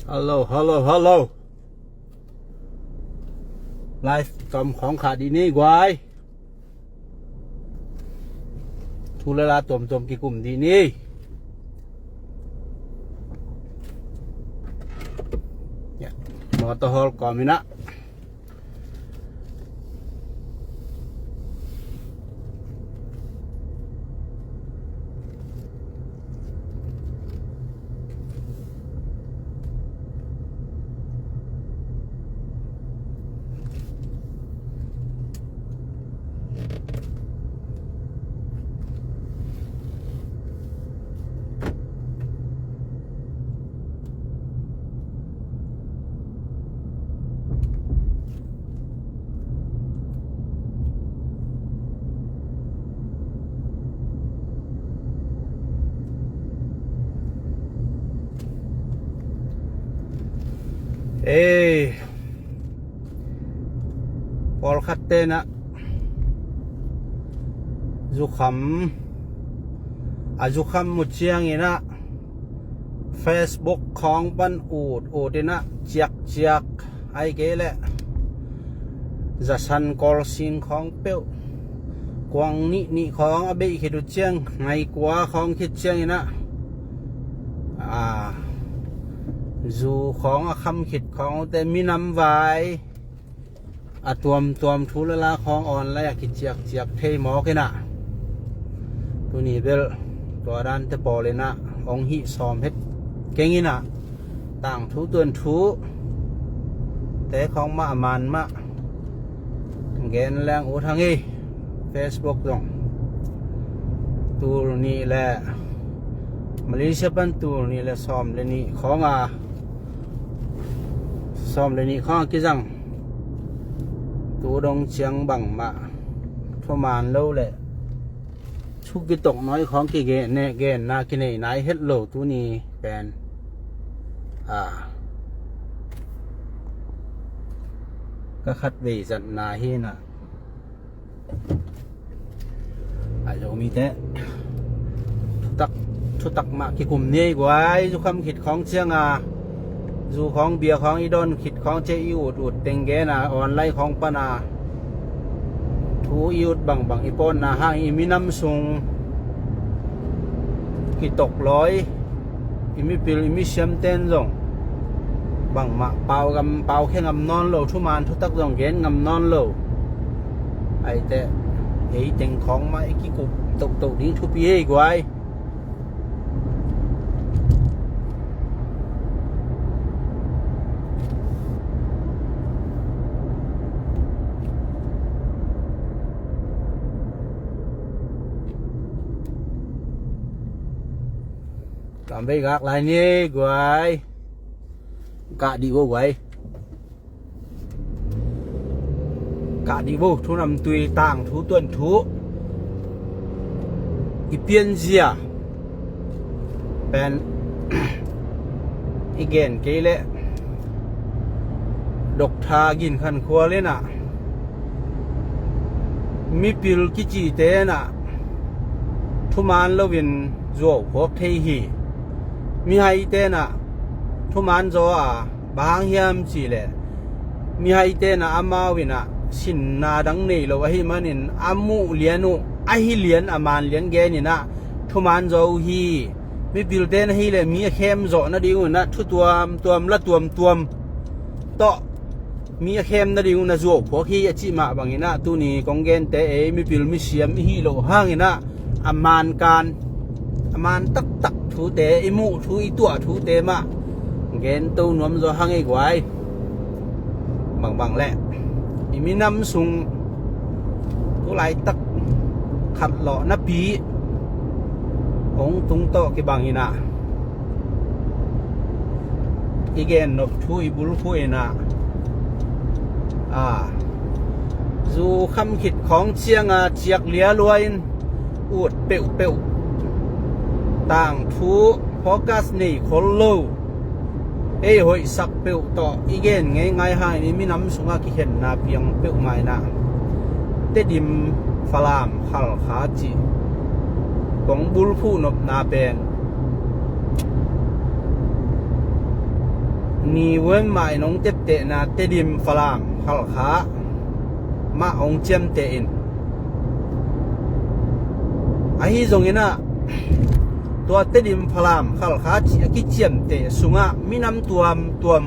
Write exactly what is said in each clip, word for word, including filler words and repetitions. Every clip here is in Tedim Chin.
Hello, hello, hello. Live tom khawng khah dih ni guai. Thu le la tuamtuam kikum dih ni. Mawtaw hawl kawm in ah. Ei, pawlkhat tenah zukham, a zukham mu ciangin ah Facebook khawng pan ut ut in ah ciakciak, ahih kei leh zasan kawlsin khawng peuh, kuang nih nih khawng a beih khit uh ciang, ngai kua khawng khit ciangin ah, a, zu khawng a kham khit khawng uh te minam vai a tuamtuam thu le la khawng online ah kiciakciak thei mawk in ah, tuni bel tua dante pawl in ah hong hih sawm het keng in ah, tangthu tuanthu te khawng mah a man mah gen leng ut hang ei. Facebook zong tul nih le, Malaysia pan tul nih le sawm le nih khawng a, sawm le nih khawng a kizang tu dong ciang bangmah thuman lo le thu kitok nawi khawng kigen ne, genna kinei nai het lo tuni pen, a, ka khatvei zatna hi in ah. A Zomite thutak, thutak mah kikum ni ei guai. Zukham khit khawng ciang a, zu khawng bia khawng i dawn khit khawng ciang i ut ut teng gen a, online khawng pan a thu i ut bangbang i pawtna hang i minam sung kitok lawi, i mipil i misiam ten zong bangmah pau ngam, pau khia ngam nawn lo, thuman thutak zong gen ngam nawn lo. Aite ei teng khawng mah i kikup tohtoh ding thupi ei guai. Tam bei gak lai ni guai. Kah dih vo guai. Kah dih vo, thu namtui, tangthu tuanthu i pianzia pen i gen kei leh Doctor Gin Khan Khual in ah, mipil kicite in ah thuman loin zuau phuak thei hi. Mihaite in ah thuman zaw a, bang hang hiam cih leh mihaite in ah amau in ah sinna dang nei lo ahih manin a muh lian uh, a hi lian, a man lian gen in ah thuman zaw uh hi. Mipilte in ahih leh mi a khem zawh nading un ah thu tuamtuam, la tuamtuam tawh mi a khem nading un a zuau phuak hi a cih mah bangin ah, tuni kong gente ei mipil misiam i hih loh hangin ah, a mankan, a man taktak thute, i muh thu, i tuah thute mah gen to nuam zaw hang ei guai. Bangbang leh i minam sung tu laitak khat lawh napi hong tung tawh kibang in ah, i gen nop thu i bulphuh in ah, a, zu kham khit khawng ciang a ciak lialua in ut peuhpeuh, tangthu focus nei khol lo, ei hoihsak peuh tawh i gen ngeingai hangin i minam sungah kikhenna piang peuhmah in ah, Tedim, Falam, Khalkha cih kong bulphuh nopna pen Ni wen mah in hong teptehna Tedim, Falam, Khalkha mah hong ciamteh in, ahi zonginah tua Tedim, Falam, Khalkha cih a kiciamteh sungah minam tuamtuam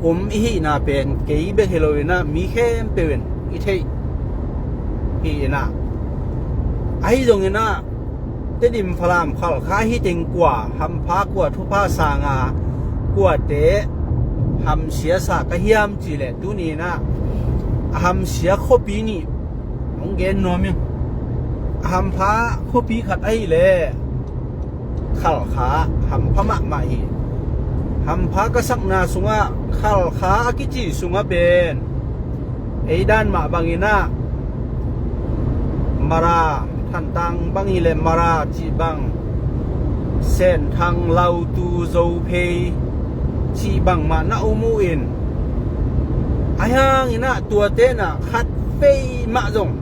um i hihna pen kei bek hi loinah mi khempeuh in i theih hi inah, ahi zonginah Tedim, Falam, Khalkha hi teng kua hampha, kua thupha sanga, kuate hamsia sa ka hiam cihleh, tuni inah a hamsia khuapi nih hong gen nuam ing. A hampha khuapi khat ahileh Khalkha hampha mahmah hi. Hampha ka sakna sungah Khalkha a kici sungah pen ei dan mah banginah Mara, Thantlang bang hileh Mara cih bang, Senthang, Lautu, Zophei cih bang mah na um uh in, ahi hanginah tuate inah khat vei mah zong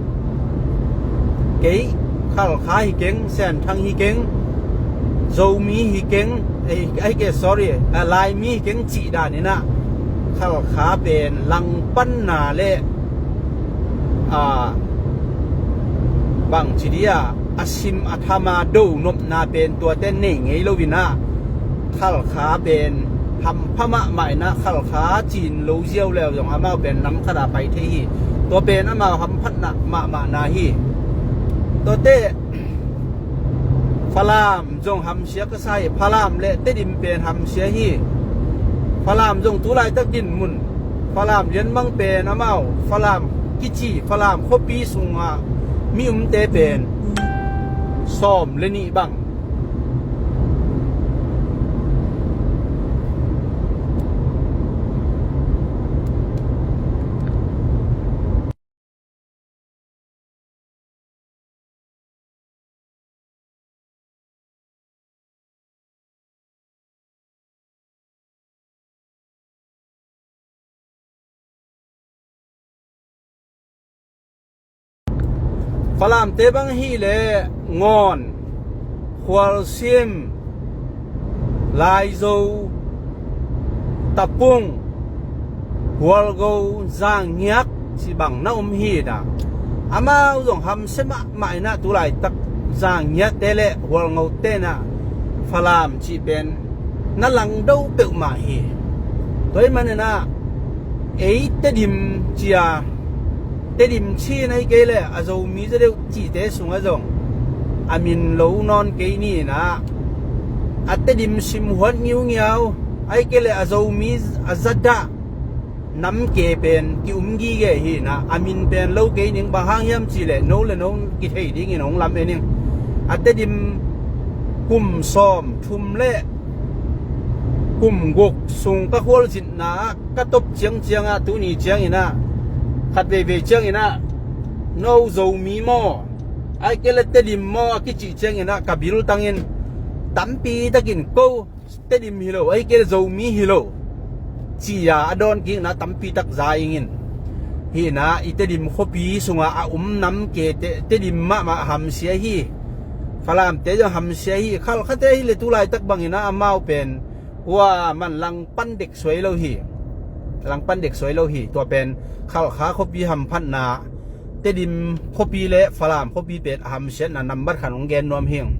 kei Khalkha hi keng, Senthang hi keng, Zomi hi keng, eh, ahi kei, sorry, ah, Laimi hi keng cih daninah Khalkha pen langpanna le, ah, bangci dia a sim a thama do nopna pen tuate nei ngei loinah Khalkha pen hampha mahmah inah Khalkha cin lo ziau leu zong amau pen nam khata pai thei hi. Tua pen amau hamphatna mahmahna hi. Tuate Falam zong hamsia ka sa hi. Falam le Tedim pen hamsia hi. Falam zong tulaitak dinmun, Falam lianmang pen amau Falam kici Falam khuapi sungah mi umte pen sawm le nih bang. Falamte bang hileh Ngawn, Khualsim, Laizo, Tapung, Hualgo, Zangiak cih bang na um hi inah, amau zong hamsia mahmah inah tulaitak Zangiakte le Hualgote inah Falam cih pen na langdo peuhmah hi. Tua ahih maninah ei Tedim cia, Tedim Chin ahi kei leh a Zomi za deuh cihte sungah zong a min lo nawn kei ni inah, a Tedim simhuat ngiungiau ahi kei leh a Zomi a zadah namke pen ki-um gige hi inah, a min pen lo kei ning, bang hang hiam cihleh no le no kithei dingin hong lam-en ing. A Tedim kum sawm thum le kum guk sung ka khualzinna ah ka top ciangciangah tuni cianginah khat veivei cianginah no Zomi maw, ahi kei leh Tedim maw a kicih cianginah ka biltangin tampi takin ko Tedim hi lo, ahi kei leh Zomi hi lo ci-a a dawn kikna tampi tak za ingin. Hi inah i Tedim khuapi sungah a um namke Te-, Tedim mahmah hamsia hi. Falamte zong hamsia hi. Khalkhate hileh tulaitak banginah amau pen kua man langpan dek suai lo hi. Langpan dek suai lo hi. Tua pen Khalkha khuapi hamphatna, Tedim khuapi le Falam khuapi pen a hamsiatna nambat khat hong gen nuam hing.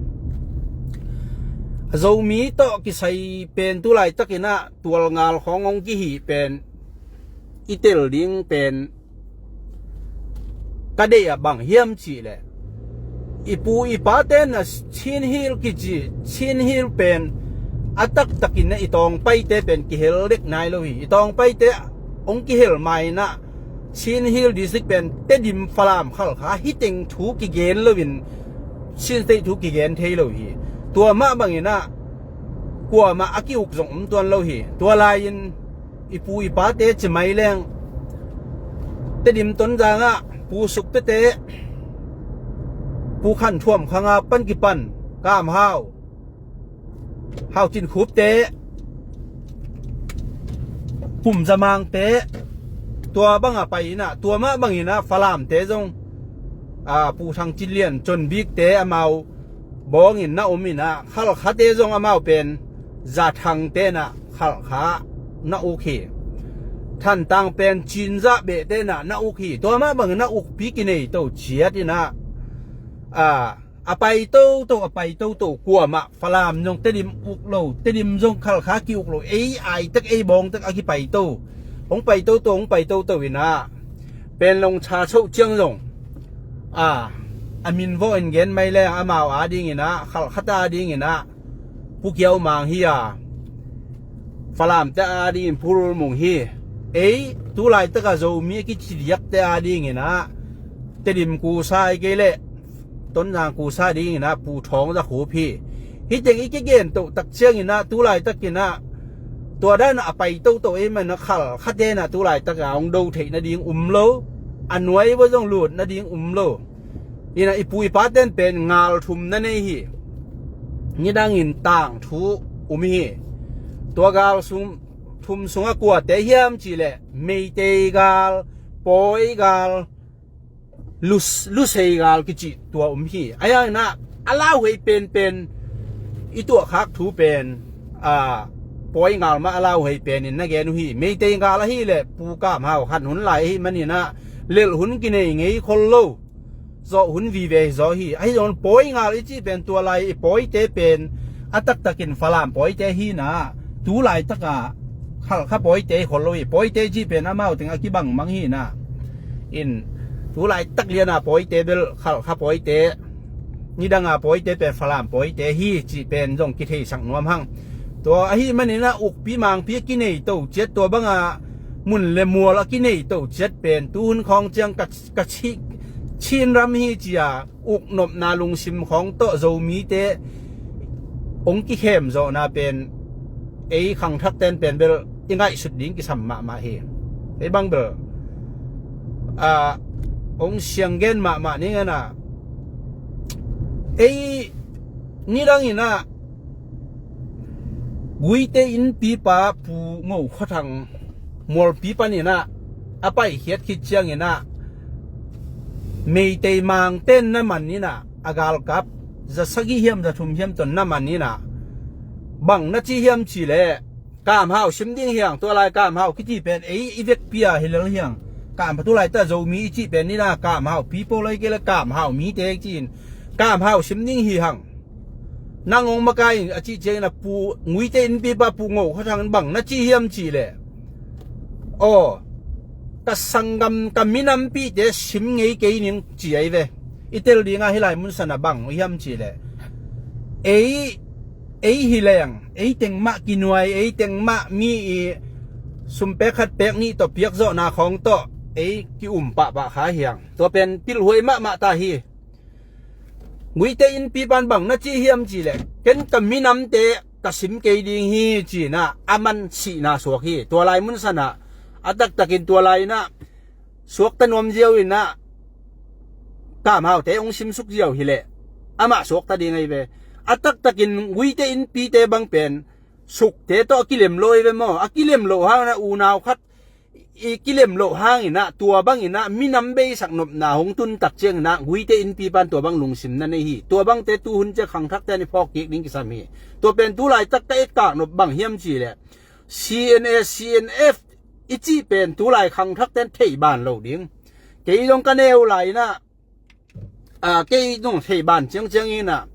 A Zomi tawh kisai pen tulaitakinah tualngal khawng hong kihih pen i tel ding pen ka deih ah bang hiam cihleh, i pu i pate na Chin Hill kici, Chin Hill pen a taktakin na i tawngpaite pen kihel dek nai lo hi. I tawngpaite hong kihel mainah Chin Hill District pen Tedim, Falam, Khalkha hi teng thu kigen loin Chin State thu kigen thei lo hi. Tua mah banginah kuamah a ki-uk zong um tuan lo hi. Tua lai-in i pu i pate ci mai leng Tedim Tonzang ah Pu Suk Tete, Pu Khan Thuam Khanga pan kipan Kam Hau, Hau Cin Khupte, Pum Za Mangte, tua bangah pai inah, tua mah banginah Falamte zong, a, Pu Thang Cin Lian, Con Bikte amau bawngin na um inah, Khalkhate zong amau pen Za Thangte inah Khalkha na uk hi. Thantlang pen Chin zah behte na na uk hi. Tua mah bangin na ukpi kinei to ciat in ah, a, a pai toto, a pai toto, kuamah Falam zong Tedim uk lo, Tedim zong Khalkha ki-uk lo, ei Aitek ei Bawngtek a kipai to, hong pai toto, hong pai toto in ah, Panglong Cha Choh Ciang zong, a, a min vawh in gen mai leng amau ading in ah, Khalkha te ading in ah Pu Kiau Mang hi a, Falam te ading in Pu Lul Mung hi. Ei, tu laitak a Zomi a kici diakte ading in ah Tedim kusa i kei leh Tonzang kusa ding in ah Pu Thawng Za Khup hi. Hih teng i kigen toh tak ciangin ah tu laitak in ah, tua dan a pai toto ei man a Khalkha te in ah tu laitak a hong do theih nading um lo. A nuai vua zong lut nading um lo. In ah i pu i pa ten pen ngal thum na nei hi. Nidangin tangthu um hi. Tua gal sung, thum sungah kuate hiam cih leh Meitei gal, Pawi gal, Lus-, Lusei gal kici tua um hi. A yang in ah a lauhuai penpen, i tuahkhak thu pen, a, Pawi gal mah a lauhuai pen in na gen uh hi. Meitei gal ahih leh Pu Kam Hau khan hun lai ahih manin ah lelh hun kinei ngei khol lo. Zawh hun vive hi zaw hi. Ahi zongin Pawi gal i cih pen tua lai i Pawite pen a taktakin Falam Pawite hi in ah, tu laitak a Khalkha Pawite hi khol lo hi. Pawite i cih pen amau teng a kibangmang hi in ah, in, tu laitak lian a Pawite bel Khalkha Pawite, nidang a Pawite pen Falam Pawite hi cih pen zong kitheisak nuam hang. Tua ahih manin ah ukpi mangpi a kinei to ciat, tua bang a mun le mual a kinei to ciat pen tu hun khawng ciang ka, ka Chin, Chin ram hi ci a uknopna lungsim khawng tawh Zomite hong kikhem zawhna pen ei khangthak ten pen bel i ngaihsut ding kisam mahmah hi. Ei bang bel, a, hong siang gen mahmah ning a, ei nidang in ah Guite innpipa Pu Ngo Khua Thang mualpi panin ah a paikhiat khit ciangin ah Meitei mangten na man in ah a galkap za sagih hiam za thum hiam tawh na man in ah, bang na ci hiam cih leh Kam Hau sim ding hi hang. Tua lai Kam Hau kici pen ei i vekpi a hi lel hi hang. Kam Hau tu laitak Zomi i cih pen in ah Kam Hau pi po lai kei leh Kam Hau mite ci in Kam Hau sim ding hi hang. Nang hong makai in a cih ciangin ah Pu, Guite innpipa Pu Ngo Khua Thang in bang na ci hiam cih leh, aw, ka sanggam, ka minampihte sim ngei kei ning ci ahi ve. I tel ding a hih lai munsan a bang hiam cih leh, ei, ei hi leng ei teng mah kinuai, ei teng mah mi i sumpek khat pek nih tawh piakzawhna khawng tawh ei ki-um pahpah kha hi hang. Tua pen pilhuai mahmah ta hi. Guite innpipa in bang na ci hiam cih leh, ken ka minamte ka sim kei ding hi ci in ah a man sihna suak hi. Tua lai munsan ah a taktakin tua lai in ah suakta nuam ziau in ah Kam Haute hong simsuk ziau hi leh amah suakta ding ahi ve. A taktakin Guite innpite bang pen Sukte tawh a kilem lo ahi ve maw? A kilem loh hangin ah unau khat i kilem loh hangin ah, tua bangin ah minam beisak nopna hong tun tak ciangin ah Guite innpipa in tua bang lungsim na nei hi. Tua bangte tuhun ciang khangthakte in i phawk kik ding kisam hi. Tua pen tu laitak ka etkak nop bang hiam cih leh, C N A, C N F i cih pen tu lai khangthakte in theih ban lo ding. Kei zong ka neu lai in ah, a, kei zong theih ban ciangciang in ah,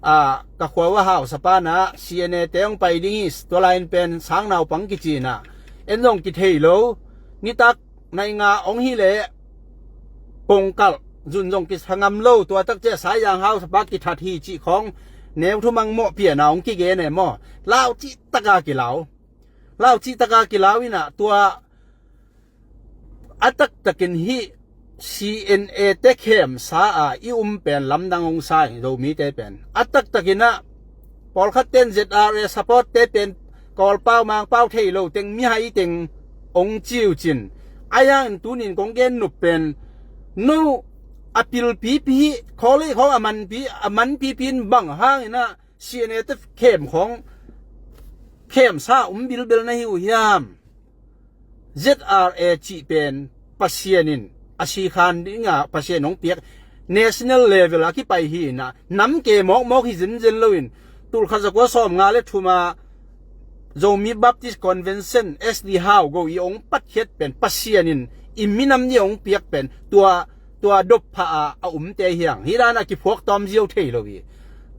a, ka khua uh a hausapa in ah C N A te hong pai ding hi. Tua lai in pen sang naupang kici in ah, en zong kithei lo. Nitak nai nga hong hi leh kongkalh zun zong kisa ngam lo. Tua tak ciang Saizang hausapa kithat hi cih khawng neu thumang mawh pian a hong kigen e maw? Lau cih taka kilau. Lau cih taka kilau in ah, tua a taktakin hih C N A te khemsa a i um pen lamdang hong sa hi, Zomite pen. A taktakin ah pawlkhatte in Z R A support te pen Kawlpau Mangpau thei lo teng, mihai teng hong ci uh cin. Ahi hangin tuni in kong gen nop pen, no a pilpipi, khawlei khawng a manpi, a manpipi in bang hangin ah C N A te khem khawng khemsa um bilbel na hi uh hiam? Z R A cih pen Pasian in a sikhan ding a Pasian hong piak national level a kipai hi in ah, nam ke mawkmawk hi zenzen lo in, tulkhat zakua sawmnga le thum a Zomi Baptist Convention, S D Hau go i ong patkhiat pen Pasian in i minam ni ong piak pen tua, tua dop pha a, a umte hiang. Hi dan a kiphuak tawm zio thei lo hi.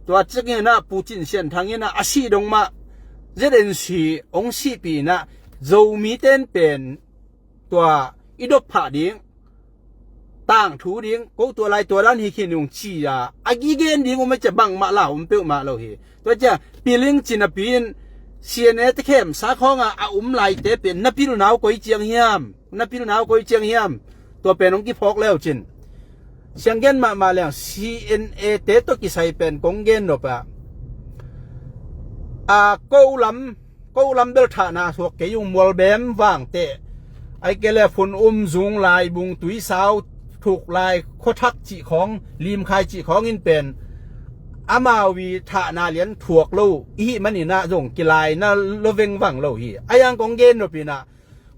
Tua ciangin ah Pu Cin Sian Thang in ah a sih dong mah Z N C ong sihpih in ah Zomi ten pen tua i dop phah ding, tangthu ding, ko tua lai tua dan hi khin ung ci a, a gigen ding um a cia bangmah la um peuhmah lo hi. Tua cia piling cin a pi in C N A te khem sa khawng a, a um lai te pen na pil nau koi ciang hiam, na pil nau koi ciang hiam. Tua pen ong kiphawk leu cin. Sianggen mahmah leng C N A te tawh kisai pen kong gen nop a, a ko lam, ko lam bel thahna thuak kei ung, Mualbem vangte, ai ke le Phun Um, Zung, Laibung, Tuisau, Thuk Lai, Khuathak cih khawng, Limkhai cih khawng in pen amau i thahna lian thuak lo i hih manin ah zong kilai na lo vengvang lo hi. A yang kong gen nop in ah,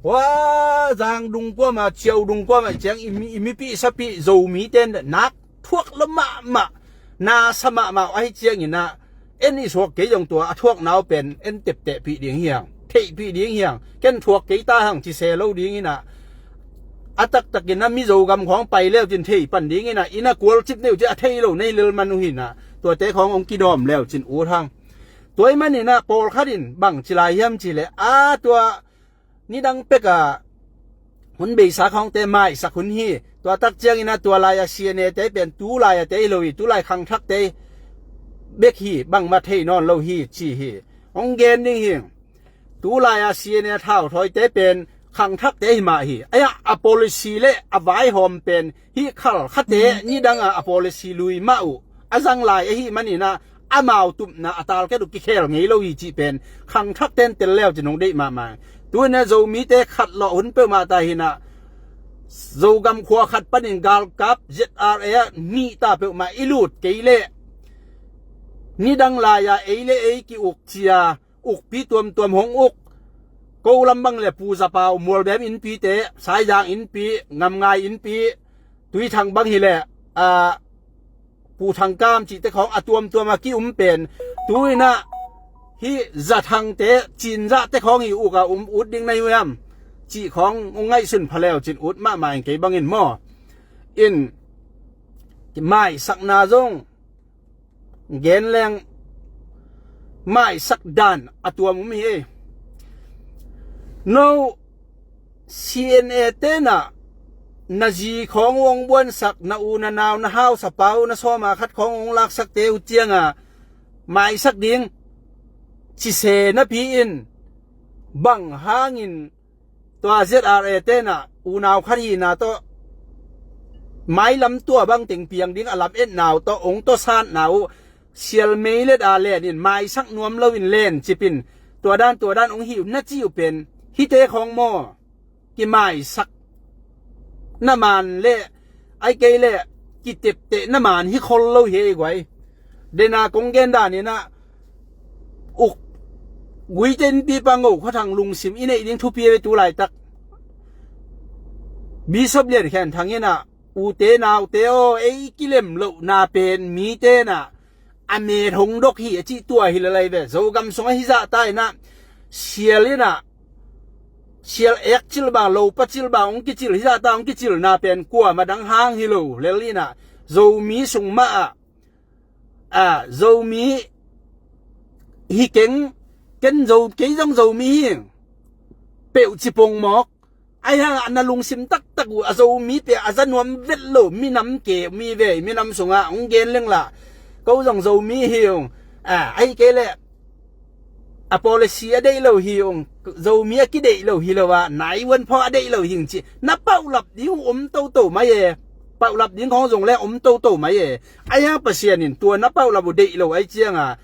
hua Zang dung kuam a, Ciau dung kuam a ciang i mi, i mipih sapih Zomi ten nak thuak lo mahmah, na sa mahmah ahi ciangin ah, en i suak kei zong tua a thuak nau pen en teptehpih ding hiang, theihpih ding hiang, ken thuak kei ta hang ci se lo dingin ah, a taktakin ah Mizo gam khawng pai leu cin thei pan dingin ah, inn a kual cip neu cin a thei lo nei lel man uh hi in ah, tuate khawng ong kidawm leu cin ut hang. Tua i manin ah pawlkhat in bang ci lai hiam ci le, a tua nidang pek a hun beisa khawngte maisak hun hi. Tua tak ciangin ah tua lai a C N A te pen tu lai a te hi lo hi, tu lai khangthakte bek hi, bangmah thei nawn lo hi ci hi. Hong gen ding hi. Tu lai a C N A thauthawite pen khangthakte hi mah hi. Ai ah a policy le a vaihawm pen hih khalkhate nidang a a policy lui mah uh a zang lai ahih manin ah amau tupna a talket uh kikhel ngei lo hi cih pen khangthak ten tel leu cin hong deih mahmah. Tuin ah Zomite khat lawh hun peuhmah ta hi in ah, Zogam khua khat panin galkap Z R A ah nih ta peuhmah i lut kei leh, nidang lai a ei le ei ki-uk cia, ukpi tuamtuam hong uk. Ko lam bang le Pu Za Pau, Mualbem innpite, Saizang innpi, Ngamngai innpi, Tuithang bang hi le, a, Pu Thang Kam cihte khawng a tuamtuam a ki-um pen, tu in ah hih Za Thangte, Cin Zate khawng hi uk a um ut ding na hi uh hiam cih khawng hong ngaihsun pha leu cin ut mahmah in kei bangin maw. In maisakna zong gen leng maisak dan a tuam um hi. No C N A ten ah na zi khawng uh hong buansak, na u na nau, na hausa pa uh, na sawma khat khawng uh hong laksakte uh ciang a maisak ding ci se napi in, bang hangin tua Z R A ten ah unau khat hihna tawh mailam tua bang teng piang ding a lam etna uh tawh, ong tawh satna uh, sial mei let a len in maisak nuam lo in len cip in, tua dan tua dan ong hi uh na ci uh pen hihte khawng maw, kimaisak na man le, ai kei le kitepteh na man hi khol lo hi ei guai. Dena kong gen dan in ah, uk guite in pipa ngo khuathang lungsim i neih ding thupi a ve tu laitak. Bishop Lian Khen Thang in ah, ute naute aw, ei kilem lohna pen mite in ah a met hong dok hi a cih tua hi lalai ve. Zogam sungah hizah ta in ah, sial in ah, sial ek cilba, lopa cilba hong kicil hizah ta, hong kicilna pen kuama dang hang hi lo lel in ah, Zomi sung mah ah, a, Zomi hi keng, ken Zo, kei zong Zomi hi peuh ci pongmawk. Ai hang ah na lungsim taktak uh a Zomi pia a za nuam vet lo, minam ke mi ve, minam sungah hong gen leng lah, ko zong Zomi hi ung, a, ai kei le a policy a deih lo hi ung, Zomi a kideih lo hi lo a, naiwan phaw a deih lo hi ung ci na paulap ding uh om toto mai e. Paulap ding khawng zong le om toto mai e. Ai hang Pasian in tua na paulap uh deih lo ai ciang a,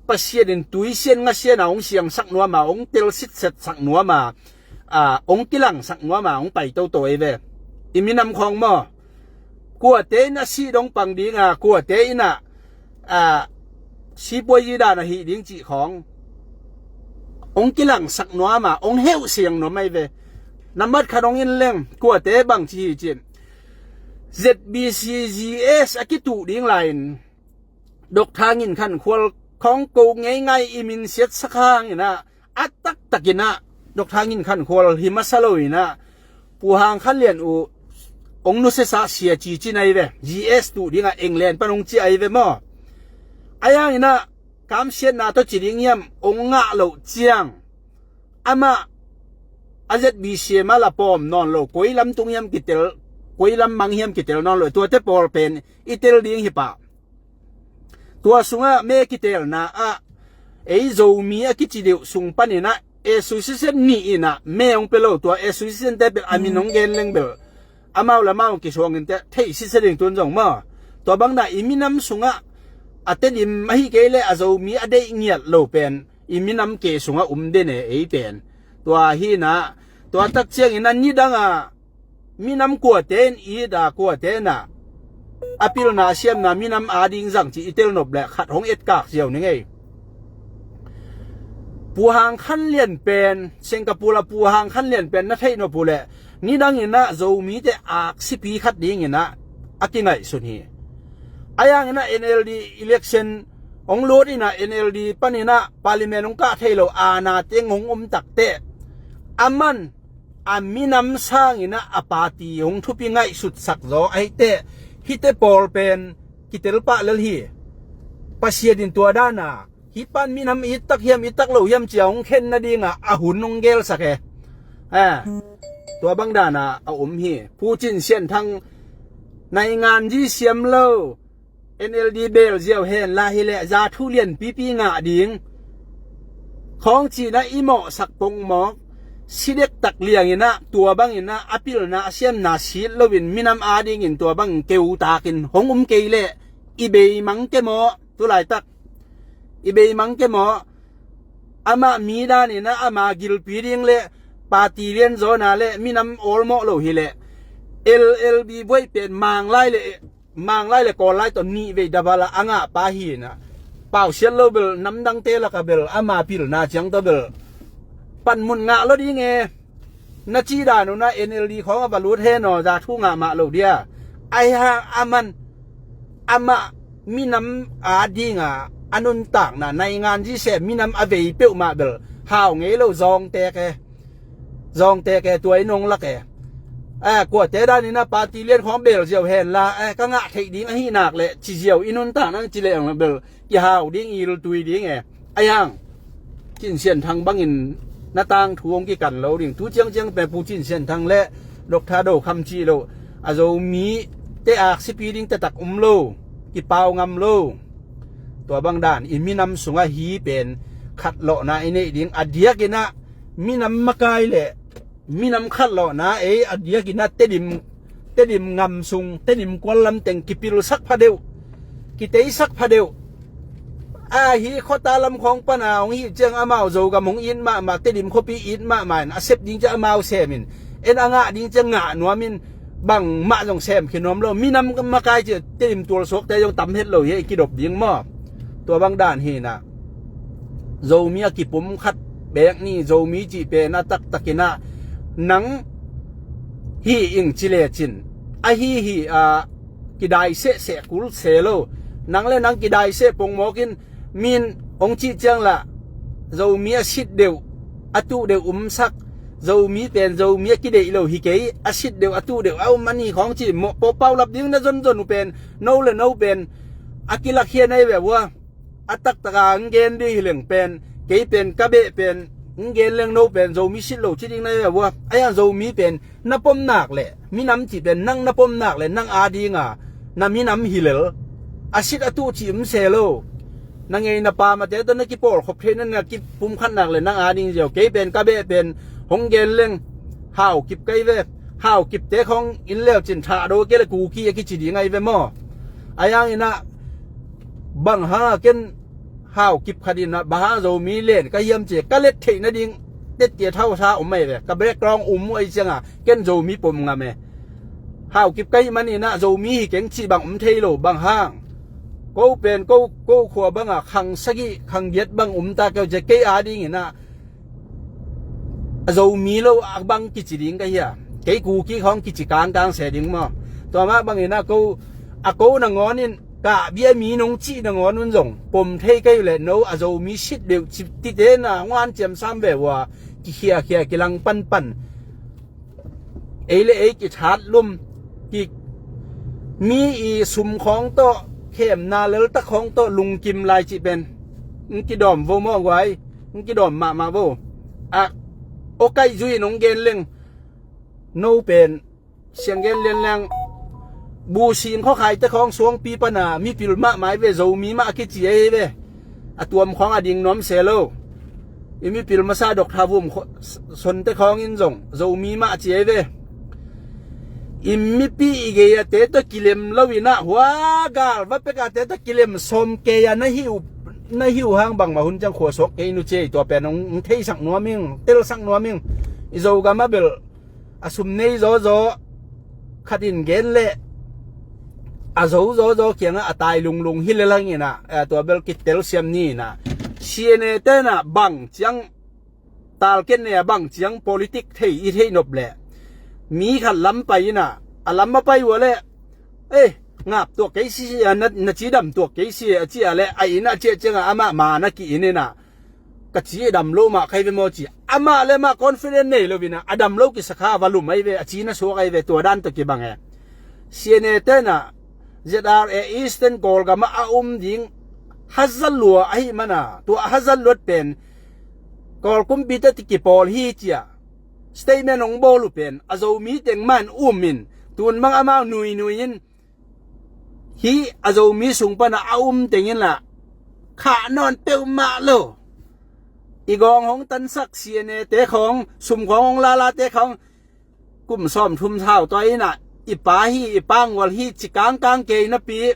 Pasian in tuisian ngasian a hong siangsak nuam a, hong tel sitsetsak nuam a, a, hong kilangsak nuam a, hong pai toto ei ve. I minam khawng maw, kuate in a sih dong pang ding a, kuate in a, a, sipuai zi dan a hih ding cih khawng hong kilangsak nuam a, hong heuh siang nuam ei ve. Nambat khat hong in leng, kuate bang ci hi cin, Z B C Z S a kituh ding lai in, Dok Thang in Khan Khual khawng ko ngeingai i min siatsak hang in ah, A taktakinah Dr. Ngin Khan Khual hi masa loinah Pu Hang Khan Lian uh hong nusiasa sia cici nai ve. G S tuh dingah England pan hong ciah ai ve maw? A yanginah kamsiatna tawh ci ding hiam hong ngah loh ciang amah a Z B C M a la pawm nawn lo, koi lam tung hiam kitel, koi lam mang hiam kitel nawn lo. Tuate pawl pen i tel ding hi pah. Tua sungah me kitelna ah ei Zomi a kici deuh sung paninah association nih inah me hong pia lo. Tua association te bel a min hong gen leng bel amau le amau kisuangin te theih sitsia ding tun zong maw? Tua bangna i minam sungah a Tedim ahi kei le a Zomi a deih ngiat lo pen i minam ke sungah um den e ei pen. Tua hinah tua tak ciangin a nidangah minam kuate in i da kuate inah a pilna a siamna minam ading zang ci i telnop le khat hong etkak ziau ni ngei. Pu Hang Khan Lian pen, Singapore a Pu Hang Khan Lian pen na theih nop uh leh nidang inah Zomite aksipi khat dinginah a kingaihsun hi. A yanginah N L D election hong lut inah N L D paninah parliament hong kah thei lo, aana teng hong um takteh a man a minam sanginah a party hong thupi ngaihsutsak zaw ahi teh hite pawl pen kitel pah lel hi. Pasian in tua dana hih pan minam it tak hiam it tak lo hiam cia hong khen nadinga a hun hong gelsak e. Tua bang dana a um hi. Pu Cin Sian Thang naingan zi siam lo, N L D bel ziau hen la hileh za thu lianpipi ngah ding khawng cinah i mawhsak pongmawk si dektak lianginah tua banginah a pilna a siamna sit loin minam adingin tua bangin keutakin hong um kei leh i beimang ke maw? Tulaitak i beimang ke maw? Amah mi daninah ama gilpi ding le party lianzawna le minam awlmawh lo hileh L L B buai pen Manglai le Manglai le Kawllai tawh nih vei dabala a ngah pa hinah pausiat lo bel namdangte laka bel ama pilna ciang tawh bel panmun ngah lo ding e. Na cih dan unah N L D khawng a va lut hen aw, za thu ngah mah lo dia. Aihang a man amah minam adinga a nuntakna naingan zise minam a vei peuhmah bel hau ngei lo zawngte ke zawngte ke tua i nong lak e. Kuate daninah party lian khawng bel ziau hen la ka ngah theih ding ahi nak leh ci ziau i nuntak nang ci leh ang bel kihau ding i iltui ding e. Aihang Cin Sian Thang bangin na tangthu hong kikan lo ding. Tu ciangciang pe Pu Cin Sian Thang le Dr. Do Kham cih lo a Zomite aksipi ding taktak um lo, kipau ngam lo. Tua bang dan i minam sungah hi pen khatlawhna i neih ding a diakinah minam makai le minam khatlawhna ei a diakinah Tedim, Tedim ngam sung, Tedim kual lamteng kipilsak phadeuh, kiteisak phadeuh. A hi khuata lam khawng pana hong hih ciang amau Zogam hong it mahmah, Tedim khuapi it mahmah in a sep ding ciang amau semin en a ngah ding ciang ngah nuamin bangmah zong sem khin nuam lo. Minam makai ci Tedim tualsuakte zong tam het lo hi a i kidop ding maw? Tua bang dan hinah Zomi a kipum khat bek ni Zomi cih pen a taktakinah nang hi ing ci lecin ahi hi a kidai sehseh kul se lo. Nang le nang kidai seh pongmawkin min hong cih ciang lah Zomi a sit deuh a tuh deuh umsak, Zomi pen Zomi a kideih lo hi kei, a sit deuh a tuh deuh a um a ni khawng ci mawh pawpaulap ding na zonzon uh pen no le no pen a kilakkhia nai ve ua. A taktaka ang gen ding hi leng pen kei pen ka beh pen ang gen leng no pen Zomi sit lo ci ding nai ve ua. Aihang Zomi pen na pomnak le minam cih pen nang na pomnak le nang adinga na minam hi lel. A sit a tuh cih um se lo. Na ngei na pamate tawh na kipawlkhop theihna na kipumkhatnak le nang ading ziau. Kei pen ka beh pen hong gen leng Hau Kip kai ve. Hau Kipte khawng in leucin thahdo kei le Kuki a kici ding ai ve maw? Aihang inah bang hanga ken Hau Kip khat inah bang hang Zomi len ka hiam cia ka let theih nading tettia thausa um ai ve. Ka background um uh ai cianga ken Zomi pom ngam e. Hau Kip ka hih maninah Zomi hi keng cih bang um thei lo bang hang. Ko pen ko, ko khua banga khang sagih khang giat bang um ta keu cia kei adinginah a Zomi lo a bang kici ding ka hia? Kei Kuki khawng kici kangkang se ding maw? Tua mah banginah ko a ko nangawnin Kah bia mi nong cih nangawn un zong pom thei kei uh leh no a Zomi sit deuh ciptite na hong hanciam sam ve uh a, kikhiakhia kilang panpan. Ei le ei kithat lum, ki mi i sum khawng tawh, khemna leltak khawng tawh lungkim lai cih pen ng kidawm vo maw guai? Ng kidawm mahmah vo. A, aw kaih zui in hong gen leng, no pen siang gen lianliang. Busing khuakhaite khawng suangpi pana mipil mahmah hi ve, Zomi mah a kici ahi ve. A tuam khawng a ding nuam se lo. I mipil masa Dr. Vum khuah-, Sonte khawng in zong Zomi mah a ci ahi ve. I mipi i gei a te tawh kilem lo in ah, hua gal va pek a te tawh kilem sawm kei a na hi uh, na hi uh hang bangmah hun ciang khuasuak kei nu ci ei. Tua pen hong, hong theisak nuam ing, telsak nuam ing. I Zogam a bel a sum nei zawzaw khat in gen leh a zo zawzaw kiangah a tai lunglung hi lel hang in ah, eh, tua bel kitel siam ni in ah. C N A te in ah bang ciang talken ne a bang ciang politik thei i theih nop leh mi khat lam pai in ah, a lam a pai uh a leh, eh, ngap tuak kei si, a na, na cidam tuak kei si a ci a leh a inn ah ciah ciangah amah ma na ki-in in ah, ka ci a dam lo mah kei ve maw ci. Amah le amah confident nei lo in ah, a dam lo kisa kha va lum ahi ve, a ci na suak ahi ve, tua dan tawh kibang e. C N A te in ah Z R A Eastern Kawlgam ah a um ding hazat lua ahih man a, tua a hazat luat pen Kawl kumpite tawh kipawl hi ci a statement hong bawl uh pen a Zomi teng mah in um in, tun bang amau nuinui in, hih a Zomi sung pana a um teng in lah khah nawn peuhmah lo. I gawng hong tansak C N A te khawng, sum khawng hong lala te khawng, kum sawmthum sau tua in ah i pa hi, i pa ngual hi ci kangkang kei napi,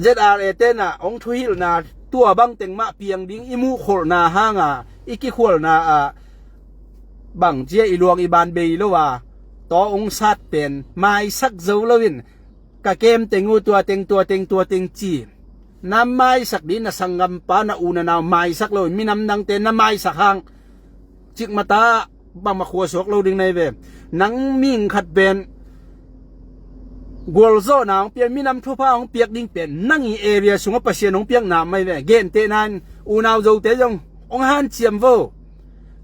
Z R A te in ah hong thuhilhna tua bang teng mah piang ding i muhkholhna hang a, i kikhualna ah bang cia i luang i ban bei lo a, tua hong sat pen maisak zo lo in, ka kem teng uh tua teng, tua teng, tua teng ci. Na maisak ding, na sanggampa, na u na nau maisak lo in, minam dangte na maisak hang, cikmata bangmah khuasuak lo ding na hi ve. Nang mihing khat pen gualzawhna hong piak, minam thupha hong piak ding pen nang i area sungah Pasian hong piakna mah hi ve. Gentehna in unau Zote zong hong hanciam vo.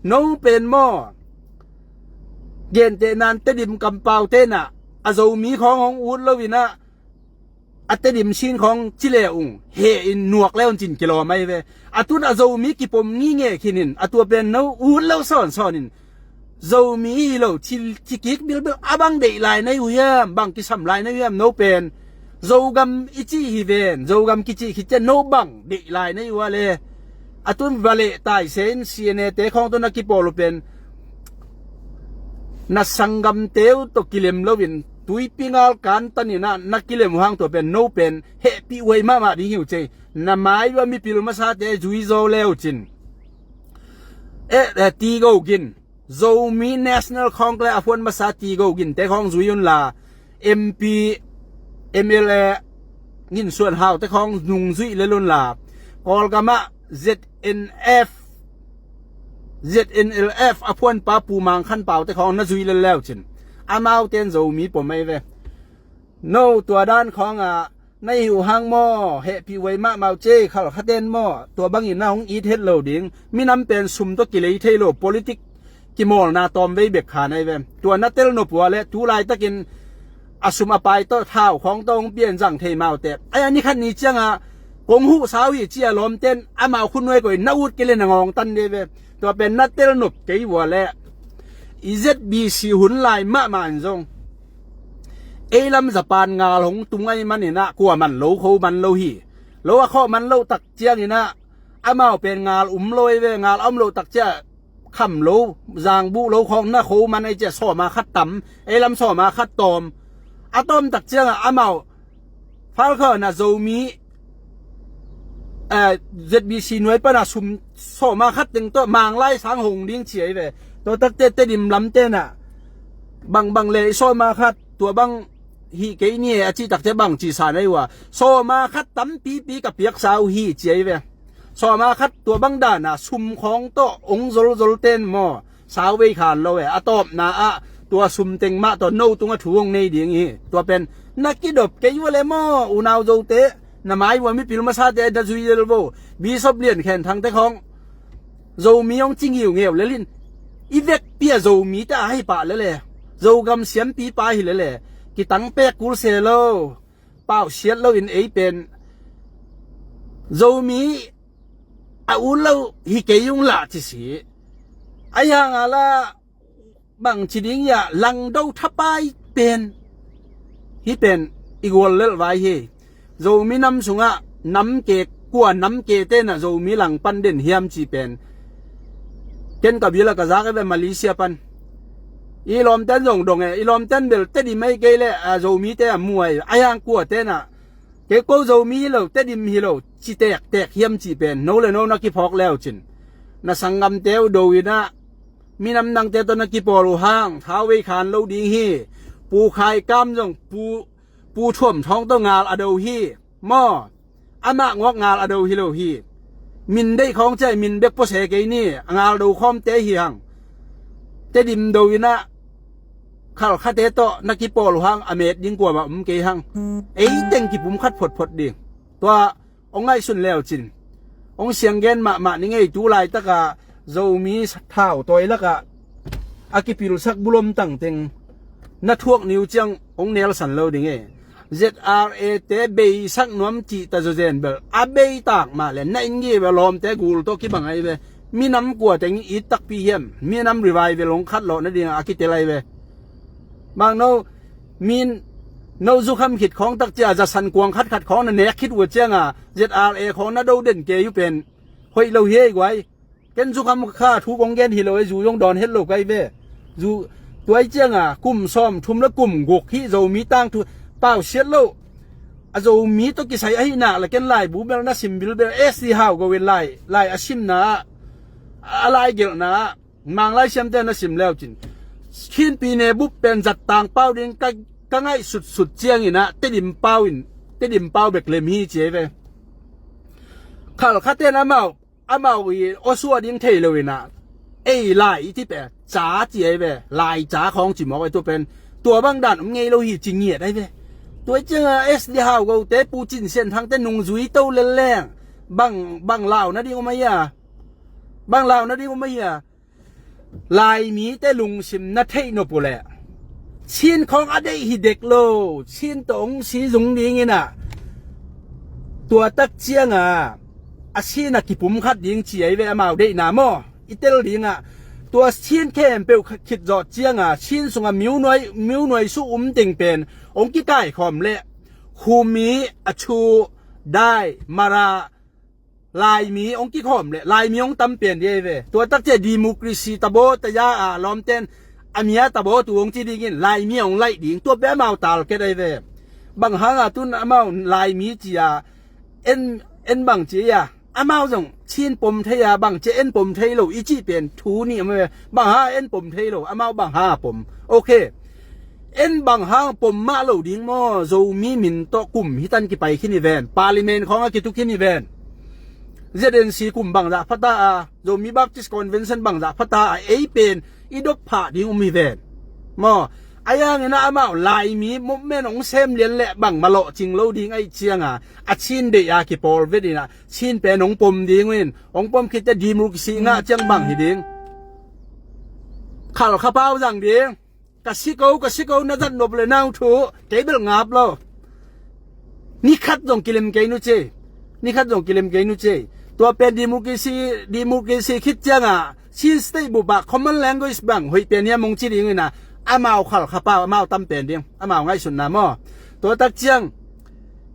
No pen maw, gentehna in Tedim kampaute in ah a Zomi khawng hong ut lo in ah, a Tedim sin khawng ci le ung, heh in nuak le un cin kilawm ahi ve. A tun a Zomi kipom ngingei khin in, a tua pen no ut lo sawnsawn in, Zomi hi lo ci, ci kik bilbil, a bang deih lai na hi uh hiam, bang kisam lai na hi uh hiam, no pen Zogam i cih hi ven, Zogam kicih khit ciang no bang deih lai na hi uh a le. A tun va leh taise in C N A te khawng tawh na kipawl uh pen na sanggamte uh tawh kilem lo in, tuipi ngal kantan in ah na kilem uh hang tua pen no pen hehpih huai mahmah ding hi uh cei. Na mai uh a mipil masate zui zaw le uh cin, eh, eh, Tigo Gin, Zomi National Congress a phuan masa Tigo Gin te khawng zui un la, M P, M L A Ngin Suan Hau te khawng nung zuih lel un la, Kawlgam ah Z N F, Z N L F a phuanpa Pu Mang Khan Pau te khawng na zuih lel le uh cin, amaute in Zomi pom ahi ve. No tua dan khawng ah na hi uh hang maw, hehpih huai mahmah uh cei, Khalkha ten maw, tua bangin na hong it het lo ding. Minam pen sum tawh kilei thei lo, politik kimawlna tawmvei bek kha na hi ve. Tua na tel nop uh a le tu laitakin a sum a pai tawh, thau khawng tawh hong pian zang thei maute, ai, a ni khat ni ciangah kong huh sau hi ci a lawmten amau khut nuai koih na ut kei le na ngawng tan de ve. Tua pen na tel nop kei uh a le i Z B C hun lai mahmah in zong ei lam Japan ngal hong tung ahi man in ah kua man lo kho man lo hi. Lo a khawh man loh tak ciangin ah amau pen ngal um lo ahi ve, ngal a um loh tak ciah kham lo, zangbuh lo khawng na kho man ahi ciah sawma khat tam, ei lam sawma khat tawm. A tawm tak ciangah amau Falkhawna Zomi, eh, Z B C nuai pana sum sawma khat teng tawh Manglai sang hong ding ci ahi ve. Tua takte Tedim lamte na bangbang le i sawma khat tua bang hi kei ni e a cih takte bang ci sa na hi uh a, sawma khat tampipi ka piaksa uh hi ci ahi ve. Sawma khat tua bang dana sum khawng tawh hong zolzol ten maw, sau vei khan lo e. A tawpna ah tua sum teng mah tawh no tungah thu hong nei ding hi. Tua pen na kidop kei uh le maw, unau Zote, na mai uh a mipil masate na zui lel vo. Bishop Lian Khen Thangte khawng Zomi hong ci ngiungeu lel in, i vekpi a Zomite a hi pah lele, Zogam siampipa hi lele, kitang pek kul se lo. Pausiat loin ei pen Zomi a ut lo hi kei ung lah ci si. Ahi hang a la bang ci ding ia, langdo thapai pen, hih pen i gual lelh vai hi. Zomi nam sungah nam ke, kua nam ke tenah Zomi langpan den hiam ci pen ken ka bila ka zak e ve, Malaysia pan. I lawmten zong dong e, i lawmten bel Tedim ei kei le, a, Zomite a muai, a yang kua tenah kei ko Zomi hi lo, Tedim hi lo ci tektek hiam ci pen no le no na kiphawk leu cin, na sanggamte uh do inah minam dangte tawh na kipawl uh hang thauvei khan lo ding hi. Pu Khai Kam zong Pu, Pu Thuam Thawng tawh ngal a do hi. Maw, amah ngawk ngal a do hi lo hi. Min deih khawng ciai, min bek pua se kei ni, a ngal do khawmte hi hang. Tedim do inah Khalkhate tawh na kipawl uh hang a met ding kuamah um kei hang. Ei teng kipum khat photphot ding. Tua hong ngaihsun leu cin, hong sianggen mahmah ni ngei. Tu laitaka Zomi thau tawi lakah a kipilsak bulom tangteng na thuak ni uh ciang hong nelsan lo ding e. Z R A te beisak nuam cih ta zawzen bel a beitak mah le na inn ngi bel lawmte gul tawh kibang ai ve. Minam kua teng it takpi hiam? Minam revival hong khat lawh nadingah a kitel ai ve. Bang no, min no zukham khit khawng tak cia zasan kuang khatkhat khawng na nek khit uh cianga Z R A khawng na do den kei uh pen hoih lo hi ei guai. Ken zukham kha thu kong gen hi lo ei, zu zong dawn het lo kai ve. Zu tuai cianga kum sawm thum le kum guk hi Zomi tangthu pausiat lo. A Zomi tawh kisai ahi nak le ken laibu bel na sim bilbel S D Hau Go in lai, lai a simna ah, a lai gelhna ah Manglai siamte na sim leu cin, Khinpi ne bup pen zat tang pau ding ka, ka ngaih sutsut cianginah Tedim pau in, Tedim pau bek lem hi ci ei ve. Khalkhaten amau, amau i awsua ding thei lo inah ei lai i ti pe ca ci ei ve. Lai ca khawng ci mawk ei, tua pen tua bang dan om ngei lo hi ci ngiat ei ve. Tua cianga S D Hau Go te, Pu Cin Sian Thang te nungzui to lel leng bang, bang lau nading om ahi a? Bang lau nading om ahi a? Laimite lungsim na theih nop uh leh Chin khawng a deih hi dek lo. Chin tawh hong si zung dinginah tua tak cianga a Chin a kipum khat ding ci ei ve, amau deihna maw i tel dingah. Tua Chin khempeuh khit zawh cianga Chin sungah miunuai, miunuai suh um teng pen hong kikaikhawm leh Khumi, Achu, Dai, Mara, Laimi hong kikhawm le Laimi hong tam pen ding ahi ve. Tua takcia democracy tabaw taya a lawmten a mia tabaw tu hong ci dingin Laimi hong laih ding, tua pe amau talket ahi ve. Bang hanga tun amau Laimi cia en, en bang cia amau zong Chin pom thei a, bang cia en pom thei lo i cih pen thu nih amau ve. Bang hanga en pom thei lo, amau bang hanga pom? Ok. En bang hang pom mah lo ding maw? Zomi min tawh kum hitan kipai khin hi ven. Parliament khawng a kituk khin hi ven. Z N C kum bangzah phata a, Zomi Baptist Convention bangzah phata a, ei pen i dop phah ding um hi ven. Maw, a yanginah amau Laimi movement hong sem lian leh bang malawh cing lo ding aih cianga a Chin deih a kipawl vetinah Chin pen hong pom ding uh in, hong pom khitte democracy ngah ciang bang hi ding? Khalkha pau zang ding. Ka si ko, ka si ko, na zat nop le nau thu kei bel ngap lo. Ni khat zong kilem kei nu cei. Ni khat zong kilem kei nu cei. Tua pen democracy, democracy khit cianga Chin State bup ah common language bang hoih pen hiam hong ci ding inah amau Khalkha pau, amau tam pen ding, amau ngaihsutna maw? Tua tak ciang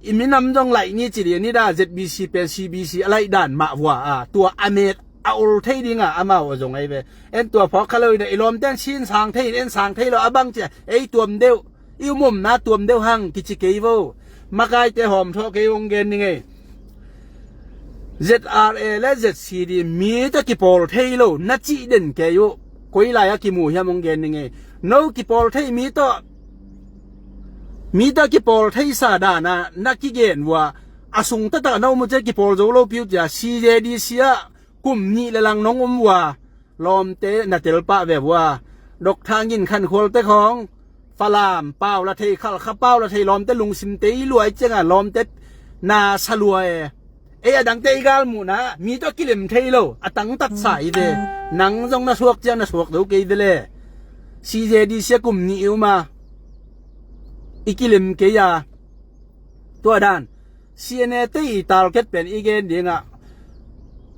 i minam zong laih ni ci ding, ni da Z B C pen C B C a laih dan mah vua a, tua a met a ol thei dinga amau a zong ahi ve. En tua phawk kha lo inah i lawmten Chin sang thei in, en sang thei lo a bang cia ei tuam deuh, i um omna tuam deuh hang kici kei vo. Makaite hawm thawh kei hong gen ni ngei. Z R A le Z C D mi tawh kipawl thei lo na cih den kei uh. Koi lai a kimu hiam hong gen ni ngei. No kipawl thei mi tawh, mi tawh kipawl theisa dana na kigen uh a, a sung taktak na um uh cia kipawl zo lo piu cia C J D C ah kum nih le lang nong um uh a, lawmte na tel pah ve uh a, Doctor Ngin Khan Khual te khawng, Falam pau la thei, Khalkha pau la thei, lawmte lungsim te i luai ciangah lawmte na sa luai e. Ei a dangte i gal muhna mi tawh kilem thei lo, a tangtat sa i ve. Nang zong na suak ciang na suak do kei ve le. C J D C a kum nih i um a, i kilem kei a. Tua dan C N A te i target pen i gen dingah,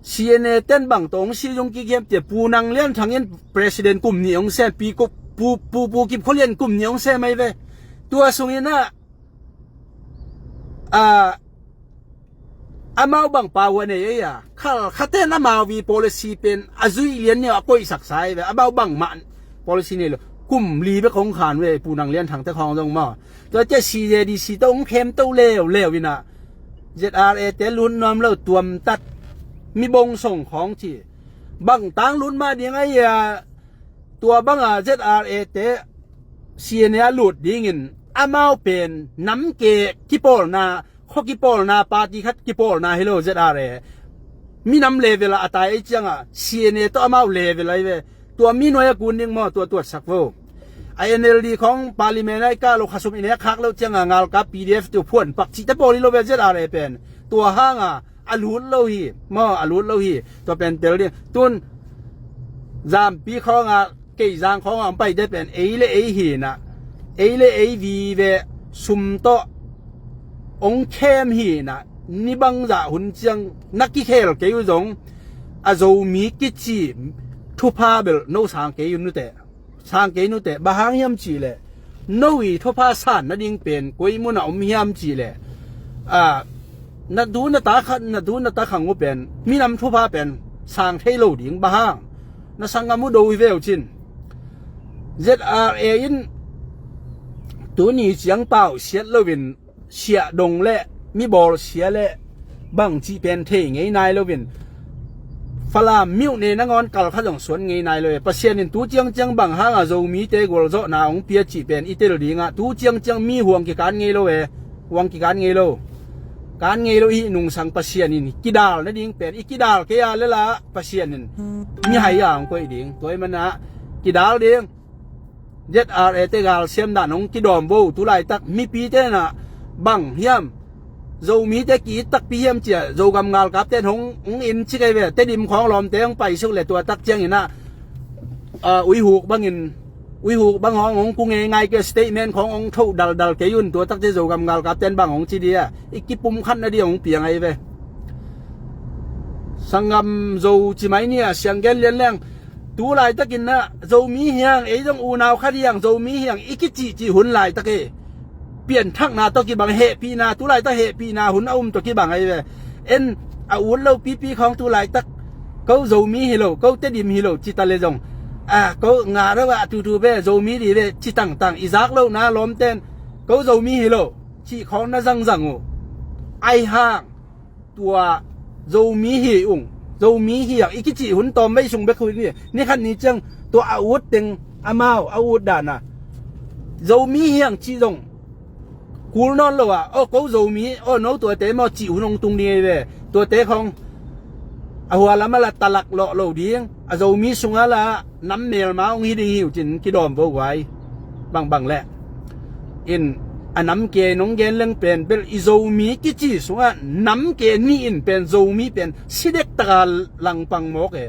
C N A ten bang tawh hong si zong kik hiam tia, Pu Nang Lian Thang in president kum nih hong sem, pi kup, pu, pu, pu Kip Khua Lian kum nih hong sem ai ve. Tua sungin ah, ah, amau bang pau a nei ei a, Khalkha ten amau vi policy pen a zuih lian nih a koihsak sa ai ve. Amau bang mah policy nei lo. Kum li bek hong khan ve, Pu Nang Lian Thang te khawng zong maw. Tua tia C J D C tawh hong khem to leuleu inah, Z R A te lut nuam lo, tuamtat, mi bong song khawng ci. Bang tang lut mah ding ai a, tua banga Z R A te C N A a lut dingin amau pen namke kipawlna, khua kipawlna, party khat kipawlna hi lo Z R A. Minam level ah a tai ei ciangah C N A tawh amau level ai ve. Tua mi nuai a kun ding maw, tua tuatsak vo. A N L D khawng parliament ah i kah lo, khasum i nek khak lo ciangah ngalkap P D F tu phuan pak cihte pawl hi lo ve Z R A pen. Tua hanga a lut lo hi maw, a lut lo hi. Tua pen tel ding. Tun Zampi khawngah, Keizang khawngah hong paite pen ei le ei hinah, ei le ei vive sum tawh hong khem hinah, ni bangzah hun ciang na kikhel kei uh zong, a Zomi kici thupha bel no sang kei uh nute. Sang kei nute, bang hang hiam cihleh, no i thupha san nading pen koi munah om hiam cihleh, a, na du na ta khat, na du na ta khang uh pen, minam thupha pen sang thei lo ding, bang hang? Na sanggam uh do hi ve uh cin. Z R A in tuni ciang pau siat loin siah dong le mi bawl sia le bang cih pen thei ngei nai loin, Falam miuh ne nangawn kal kha zong suan ngei nai lo e. Pasian in tu ciangciang bang hanga Zomite gualzawhna hong pia cih pen i tel dingah, tu ciangciang mi huang kikan ngei lo e. Huang kikan ngei lo. Kan ngei lo i hih nungsang Pasian in kidal nading pen i kidal kei a lela Pasian in mihai a hong koih ding. Tua i manah kidal ding. Z R A te galsiam dan hong kidawm vo. Tulaitak mipi tenah bang hiam, Zomite ki-it takpi hiam cia, Zogam ngalkap ten hong, hong in ci kei ve. Tedim khawng lawmte hong paisuk le tua tak cianginah, a, uihuk bangin, uihuk bang hawng hong ku ngeingai kei, statement khawng hong thoh daldal kei un, tua tak cia Zogam ngalkap ten bang hong ci dia, i kipumkhat nading hong piang ai ve. Sanggam Zo ci mai ni a, siang gen lian leng. Tulaitakin ah Zomi hiang, ei zong unau khat hiang, Zomi hiang i kicihcih hun laitak e. Pianthakna tawh kibang, hehpihna, tulaitak hehpihna hun a um tawh kibang ahi ve. En a ut lo pipi khawng tulaitak, ko Zomi hi lo, ko Tedim hi lo, ci ta le zong, a, ko ngah lo ah tutu ve, Zomi di ve, ci tangtang, i zak lohna lawmten, ko Zomi hi lo cih khawng na zangzang uh. Ai hang tua Zomi hi ung, Zomi hiang i kicih hun tawm vei sung bek hun hi. Ni khat ni ciang tua a ut teng amau a ut dana Zomi hiang cih zong kul nawn lo ah, aw ko Zomi, aw no tuate maw cih hun hong tung ding ei ve. Tuate khawng a hua lam a la talak lawh lo ding, a Zomi sungah la nam melma hong hi ding hi uh cin kidawm vo guai. Bangbang leh in a namke nong gen leng pen bel i Zomi kici sungah namke nih in pen Zomi pen sidek taka langpang mawk e.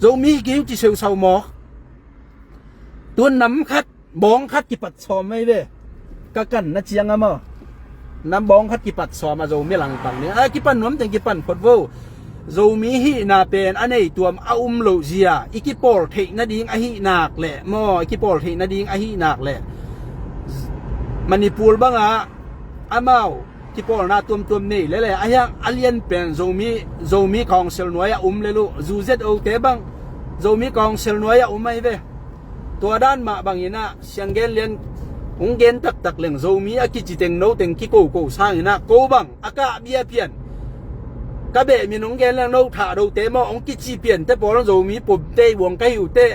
Zomi hi kei uh ci seusau mawk. Tun nam khat, bawng khat kipat sawm mai ve. Ka kan na ciang a maw, nam bawng khat kipat sawm a Zomi langpang ni a kipan nuam teng kipan phot vo. Zomi hihna pen a nei tuam a um loh zia i kipawl theih nading ahi nak leh maw, i kipawl theih nading ahi nak leh Manipur bangah amau kipawlna tuamtuam nei lele a hiang a lian pen Zomi, Zomi Council nuai a um lel uh, zu zet ote bang Zomi Council nuai a um ahi ve. Tua dan mah banginah siang gen lian hong gen taktak leng Zomi a kici teng no teng kikoko sanginah ko bang a kah bia pian ka beh min hong gen leng no thah dote maw hong kici piante pawl Zomi pumte i buang ka hi uh teh.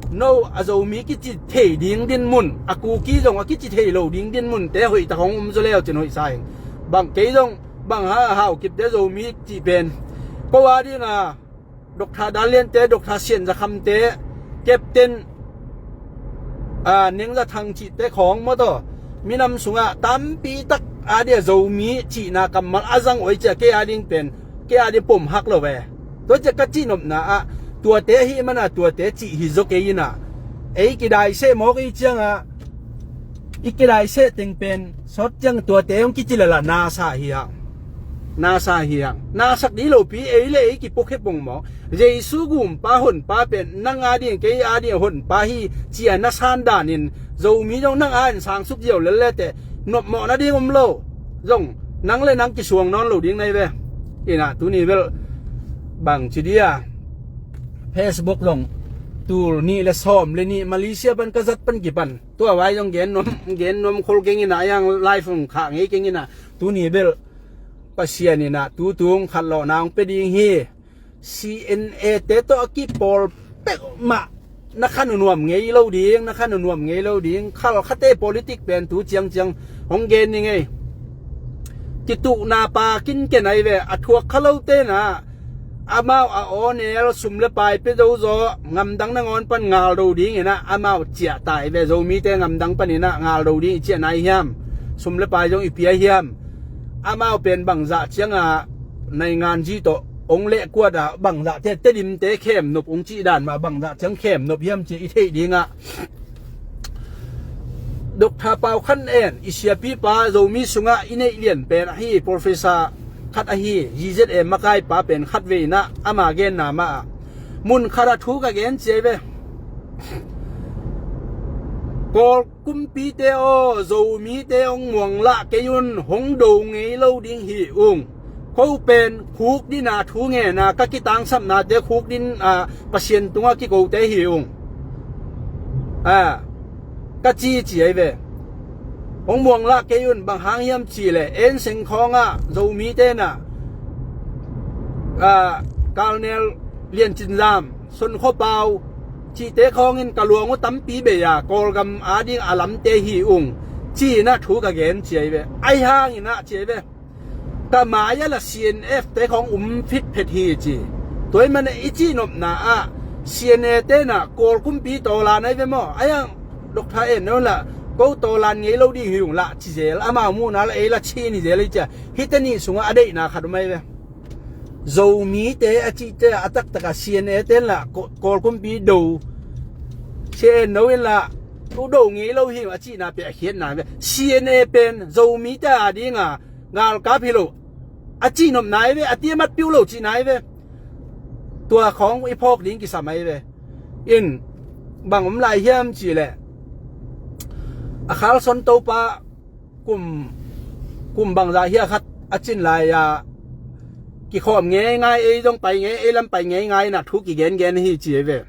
No a Zomi kici thei ding din mun, a Kuki zong a kici thei lo ding din munte hoihtak hong um zaw leu cin hoihsa ing. Bang kei zong bang ha a Haukipte Zomi cih pen ko a dinga Doctor Danliante, Doctor Sian Zakhamte, Captain Nengza Thang cihte khawng maw taw, minam sungah tampi tak a dia Zomi cihna kammal a zang uh ei cia kei a ding pen, kei a dia pom hak lo ve. Tua cia ka cihnopna ah tuate ahi mana tuate cih hi zaw kei inah, ei kidai seh mawk ei ciangah i kidai seh teng pen sawt ciang tuate hong kici lala nasa hi hang. Nasa hi hang. Nasak dih lopi ei le ei kipuakhia pong mawk. Jesu gumpa honpa pen nang a ding kei a ding honpa hi cia na san danin Zomi zong nang a in sangsuk ziau lel le teh nopmawh nading om lo. Zong nang le nang kisuang nawn lo ding nai ve. Inah tuni bel bangci dia Facebook zong tul nih le sawm le nih Malaysia pan ka zat pan kipan tua vai zong gen nuam, gen nuam khol keng inah, a yang live hong khah ngei keng inah, tuni bel Pasian inah tutung khatlawhna hong pia ding hi. C N A te tawh a kipawl peuhmah na khan uh nuam ngei lo ding, na khan uh nuam ngei lo ding. Khalkhate politik pen tu ciangciang hong gen ni ngei. Kituhna pa kinken ahi ve, a thuak kha lo tenah amau a awnel sum le pai pia zo zaw, ngamdang nangawn pan ngal do ding inah amau ciah ta ahi ve. Zomite ngamdang pan inah ngal do ding i ciah nai hiam? Sum le pai zong i pia hiam? Amau pen bangzah ciangah naingan zi tawh ong lehkuat ah bangzahte Tedimte khemnop ong cih dan mah bangzah ciang khemnop hiam ci i theih dingah Dr. Pau Khan En i siapipa Zomi sungah i neih lian pen ahi professor khat ahi, Z Z M makaipa pen khat vei inah ama genna mah ah mun khat ah thu ka gen ciai ve. Kawl kumpite aw, Zomite hong muanglah kei un, hong do ngei lo ding hi ung. Ko pen khuk dina thu ngena ka kitangsapnate khuk din a Pasian tungah kikote hi ung. A ka ci ci ahi ve. Hong muanglah kei un, bang hang hiam ci le en seng khawngah Zomite na a Kalnel Lian Cin Zam, Sun Khua Pau cihte khawngin ka luang uh tampi bei a Kawlgam ading a lamte hi ung, ci-inah thu ka gen ci ahi ve. Ahi hanginah ci ahi ve. Ka mai-ah la C N F te khawng um phitphet hi ci. Tua ih manah i cihnopna ah C N A tenah Kawl kumpi tawlan ahi ve maw? Ahi hang Dr. En no lah ko tawlan ngei lo ding hi ung lah ci zel. Amau muhna lah ei lah chin hi zel hi cia. Hite nih sungah a deihna khat um ahi ve. Zomite a cihte a taktakah C N A ten lah Kawl kumpi do, C N no in lah u do ngei lo hi a cihna peh a khiatna ve. C N A pen Zomite a dinga galkap hi lo a cihnopna hi ve, a tiamat piu lo cihna hi ve. Tua khawng i phawk ding kisam ahi ve. In bang om lai hiam cihleh a Khalson Topa kum, kum bangzah hia khat a cin lai-a kikhawm ngeingai, ei zong pai ngei, ei lam pai ngeingai na thu kigengen hi ci ahi ve.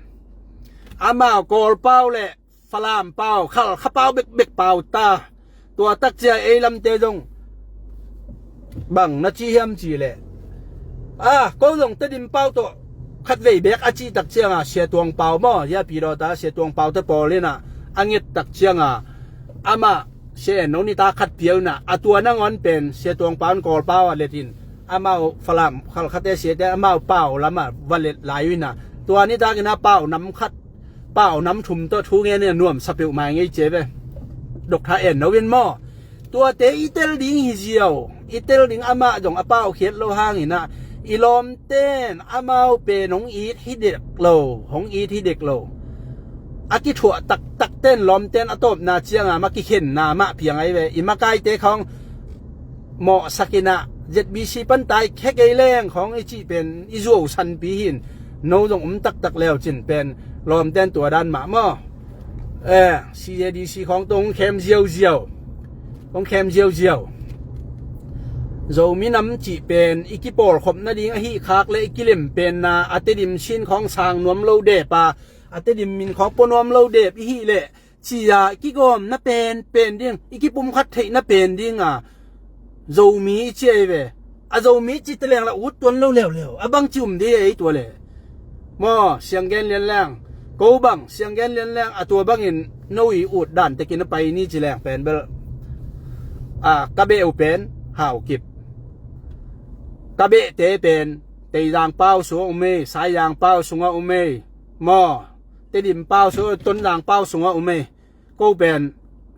Amau Kawl pau le Falam pau, Khalkha pau bekbek pau ta. Tua takcia ei lamte zong bang na ci hiam cihleh a ko zong Tedim pau tawh khatvei bek a cih takcianga Sia Tuang Pau maw, Sia Pidawta, Sia Tuang Pau te pawl inah a nget takcianga amah Sia En no nita khat piau inah a tua nangawn pen Sia Tuang Pau in Kawl pau a letin amau Falam Khalkhate siate amau pau lamah va let lai uh inah tua nitakinah pau nam khat pau nam thum tawh thu ngen in a nuamsa peuhmah ngei ci ahi ve. Dr. En no in maw, tuate i tel ding hi ziau, i tel ding amah zong a paukhiat lo hanginah i lawmten amau pen hong it hi dek lo, hong it hi dek lo. A kithuah taktak ten lawmten a tawpna cianga ma kikhenna mah piang ahi ve. I makaite khawng mawhsakinah Z B C pan tai khe kei leng khawng i cih pen i zuau sanpi hin no zong um taktak leu cin pen lawmten tua dan mah maw? Eh, C J D C khawng tawh hong khem ziauziau, hong khem ziauziau. Zomi nam cih pen i kipawlkhop nading ahi khak le i kilempenna a Tedim sin khawng sang nuam lo dep a, a Tedim min khawng pua nuam lo dep i hih leh ci-a kigawm na pen pen ding, i kipumkhat theih na pen dinga Zomi i ci ahi ve. A Zomi ci teleng la ut tuan lo leuleu a bangci um dih ei tua le maw? Sianggen lianleng ko bang sianggen lianleng a tua bangin no i ut dan tekin a pai ni ci leng pen bel a ka beh uh pen Haukip, ka behte pen Teizang pau sungah um ei, Saizang pau sungah um ei maw? Tedim pau sungah, Tonzang pau sungah um ei. ko pen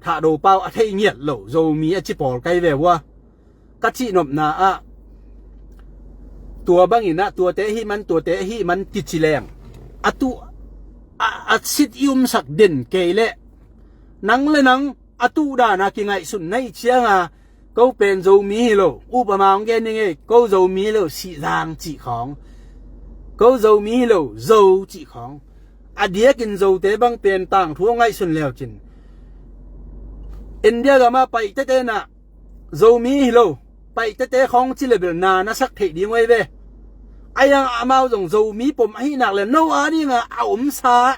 Thahdo pau a thei ngiat lo Zomi a ci pawl kai ve ua. Ka cihnopna ah tua bangin ah tuate ahi man, tuate ahi man kici leng a tu a, a sit i umsak den kei leh nang le nang a tuh dana kingaihsun na ih cianga ko pen Zomi hi lo, upama hong gen ning ei, ko Zomi hi lo, Sihzang cih khawng, ko Zomi hi lo, Zo cih khawng. A diakin Zote bang pen tangthu hong ngaihsun leucin India gama Paite tenah Zomi hi lo, Paite te khawng ci le bel na na sak theih ding uh ei ve. A yang amau zong Zomi pom ahi nak le no a dinga a omsa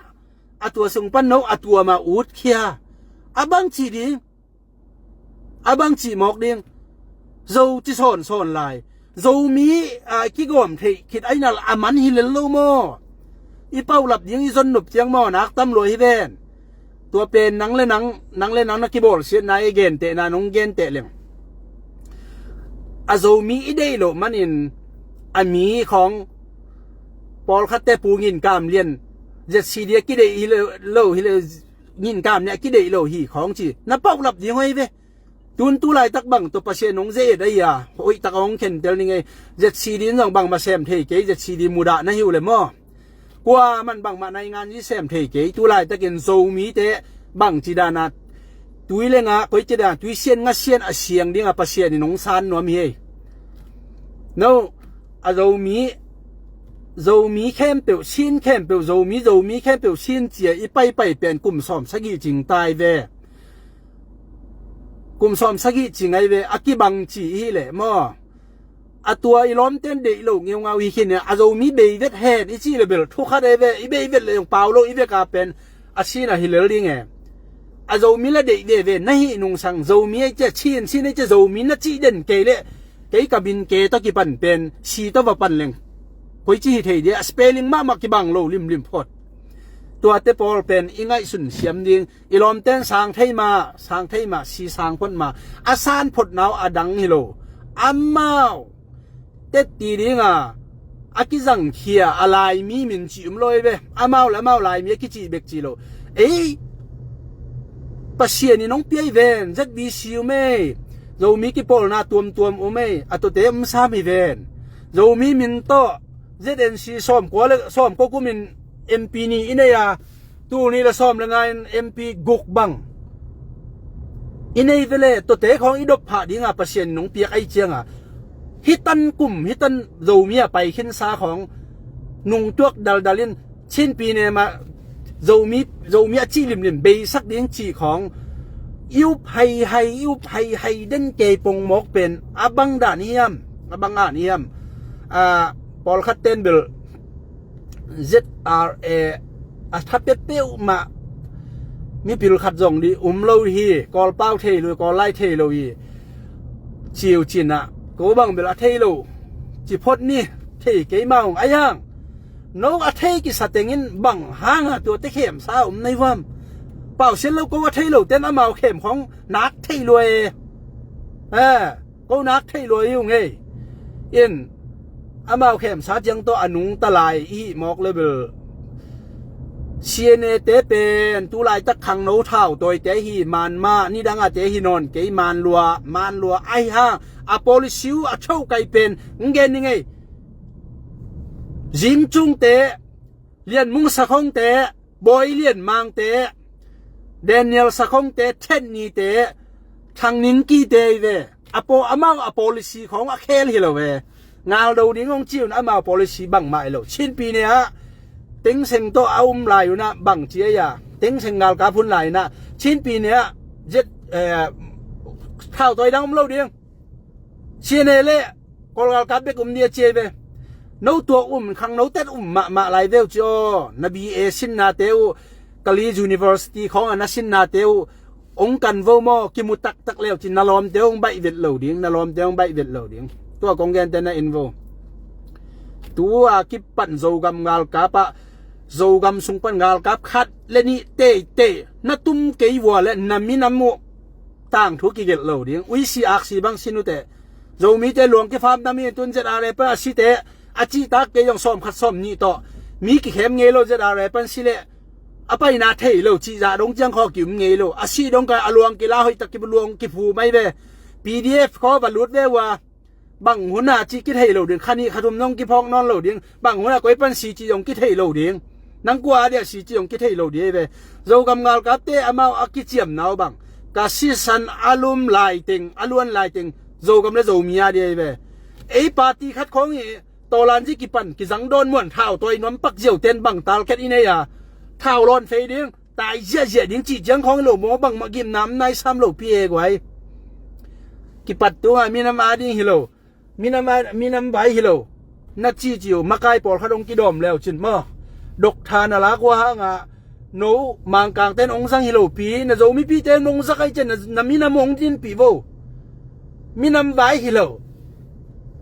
a tua sung pan no a tuama utkhia a bang ci ding, a bang cih mawk ding. Zo ci sawnsawn lai. Zomi a kigawm theih khit ahi nak le a man hi lel lo maw? I paulap ding i zon nop ciang maw nak tam lua hi ven. Tua pen nang le nang, nang le nang na kibawlsiatna i gentehna nong genteh leng a Zomi i deih loh manin a mi khawng pawlkhatte pu Ngin Kam Lian Z C D a kideih hi lo, lo hi lo, Ngin Kam Lian a kideih lo hi khawng ci na paulap ding uh ei ve. Tun tu laitak bang tawh Pasian hong ze-et ahi a, hoihtak a hong khentel ning ei. Z C D in zong bangmah sem thei kei, Z C D mudah na hi uh le maw? Kuaman bangmah naingan i sem thei kei. Tu laitakin Zomite bangci dana tui le nga, koici dana tuisian ngasian a siang dinga Pasian in hong san nuam hi ei. No, a Zomi, Zomi khempeuh sin, khempeuh Zomi, Zomi khempeuh sin cia i paipai pen kum sawm sagih cing tai ve. Kum sawm sagih ci ngai ve, a kibang ci i hi leh maw? A tua i lawmten deih lo ngeungau hi khin e, a Zomi bei vet hen i cih le bel thukhat ei ve, i bei vet le zong pau lo i veka pen a sin a hi lel ding e. A Zomi la deih veve na hih nungsang Zomi ei cia, Chin, Chin ei cia, Zomi na cih den kei leh kei ka min ke tawh kipan pen si tawh va pan leng koici hi thei dia, a spelling mahmah kibang lo limlim phot. Tuate pawl pen i ngaihsun siam ding. I lawmten sang thei mah, sang thei mah, si sang phot mah. A san photna uh a dang hi lo. Amau tetti dinga a kizangkhia a Laimi min cih um lo ei ve. Amau le amau Laimi a kicih bek ci lo. Ei, Pasian in hong pia hi ven, Z B C um ei, Zomi kipawlna tuamtuam um ei, a tuate um sam hi ven. Zomi min tawh Z N C sawmkua le sawmkua kumin M P ni i nei a, tul nih le sawm le nga in M P guk bang i nei vele, tuate khawng i dop phah dinga Pasian in hong piak ahi cianga hih tan kum, hih tan Zomi a pai khinsa khawng nungtuak daldal in Chin pyine mah Zomi, Zomi a cih limlim beisak ding cih khawng i up haihai, i up haihai den kei pongmawk pen a bang dan hiam, a bang dan hiam? A, pawlkhat ten bel Z R A a tha peuhpeuh mah mipil khat zong dih um lo hi, Kawlpau thei lo, Kawllai thei lo hi. Ciu cinah ko bang bel a thei lo ci phot ni, thei kei mah ung a yang. No a thei kisa tengin bang hanga tuate khemsa um nei vuam? Pausiat lo, ko a thei lo ten amau khem khawng nak thei lua e. Eh, ko nak thei lua hi ung ei. In amau khemsa ciang tawh a nungta lai i hih mawk le bel C N A te pen tu laitak khangno thau tawite hi man mah, nidangate hi nawn kei, man lua, man lua ahi hang a policy uh a thokai pen ng gen ning ei. Zingcungte, Lianmung Sakhongte, Bawi Lianmangte, Daniel Sakhongte, Thetnite, Thang Ning Kite hi ve. A paw, amau a policy khawng a khel hi lo ve. Ngaldo ding hong ci un amau policy bangmah hi lo. Chin pyine ah Thein Sein tawh a um lai unah bang ci ei a, Thein Sein galkap hun lai unah Chin pyine ah zet, eh, thau tawi dang um lo ding. Cine le Kawl galkap bek um dia ci ei ve. No tua um khang no tet um mahmah lai veu ci aw. Na B A sinnate uh, Kali University khawng a na sinnate uh ong kan vo maw, kimu taktak leu cin na lawmte ong baih vet lo ding, na lawmte ong baih vet lo ding. Tua kong gente na in vo. Tua kipan Zogam galkap ah, Zogam sung pan galkap khat le nih teitei na tum kei vua le na minam uh tangthu kigelh lo ding. Uisi aksi bang sin uh teh. Zomite luang kifam na mi tun Z R A pan a si teh, a cihtak kei zong sawm khat sawm nih tawh mi kikhem ngei lo Z R A pan si leh A paina thei lo, cih zah dong ciang khaw ki um ngei lo. A sih dong ka a luang kila hoih tak ki luang ki phu mai ve. P D F khaw va lut ve ua. Bang hun a cih kithei lo ding, kha nih kha thum zong kiphawk nawn lo ding. Bang hun a koi pan si cih zong kithei lo ding. Nang kua a dia si cih zong kithei lo ding ve. Zogam ngalkapte amau a kiciamna uh bang, ka sisan a lum laiteng, a luan laiteng, Zogam le Zomi a dia ve. Ei party khat khawng hi, tawlanzi kipan kizang dawn muan thau tawi nuam pak ziau ten bang target i nei a, thau lawn fei ding, tai ziahziah ding cih ciang khawng hi lo maw, bangmah gimna om nai sam lo pi e guai. Kipat tunga minam a ding hi lo, minam a, minam vai hi lo. Na cih cih uh makai pawlkhat hong kidawm leu cin maw, doktha na lak ua hangah no Mangkangten hong zang hi lo pi, na Zomipite nong zak ai cian na, na minam hong dinpih vo. Minam vai hi lo.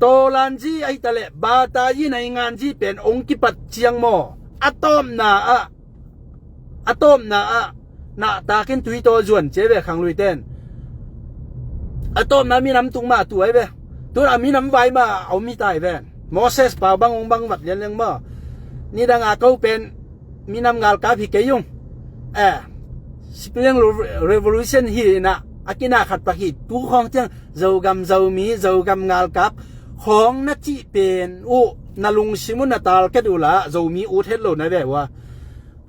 Tawlanzi ahi taleh batayi nainganzi pen hong kipat ciang maw, a tawpna ah, a tawpna ah nahtakin tui taw zuan cia ve khangluiten. A tawpna minam tung mah tuai ve. Tuna minam vai mah a om hi tai ven. Moses pau bang hong bang vat lian leng maw. Nidang a ko pen minam ngalkap hi kei ung. Eh, Spring Revolution hi inah a kina khat pak hi. Tu khawng ciang Zogam Zomi, Zogam ngalkap khawng na cih pen uh, na lungsim uh na target uh la Zomi ut het lo na ve ua.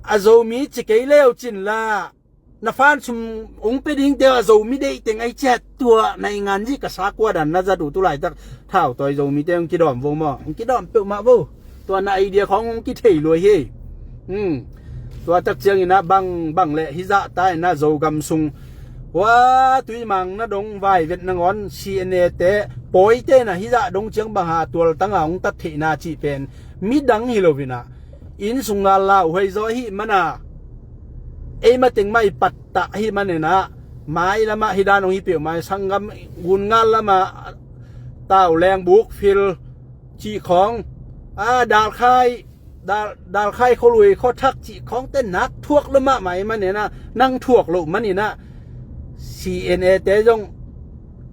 A Zomi ci kei leu cin la, na fan sum hong pe ding teu a Zomi deih teng ai ciat tua nainganzi ka sa kua dan na zat uh tu laitak thau tawi Zomite hong kidawm vo maw, hong kidawm peuhmah vo. Tua na idea khawng hong kithei luai hi. Hmm. Tua tak ciangin ah bang, bang leh hizah ta inah Zogam sung, hua tuimang na dong vai vet nangawn C N A te pawite na hizah dong ciang bang ha tualtanga hong tat theihna cih pen midang hi lo inah, inn sung ngal la uh hoi zaw ahih mana, ei mateng mah i pattah ahih maninah, mai lamah hi dan hong hi peuhmah, sanggam gun ngal lamah tau leng buk fil cih khawng, a, dalkhai, dal, dalkhai khualui khuathak cih khawngte nak thuak lo mahmah ahih maninah, nang thuak loh maninah, C N A te zong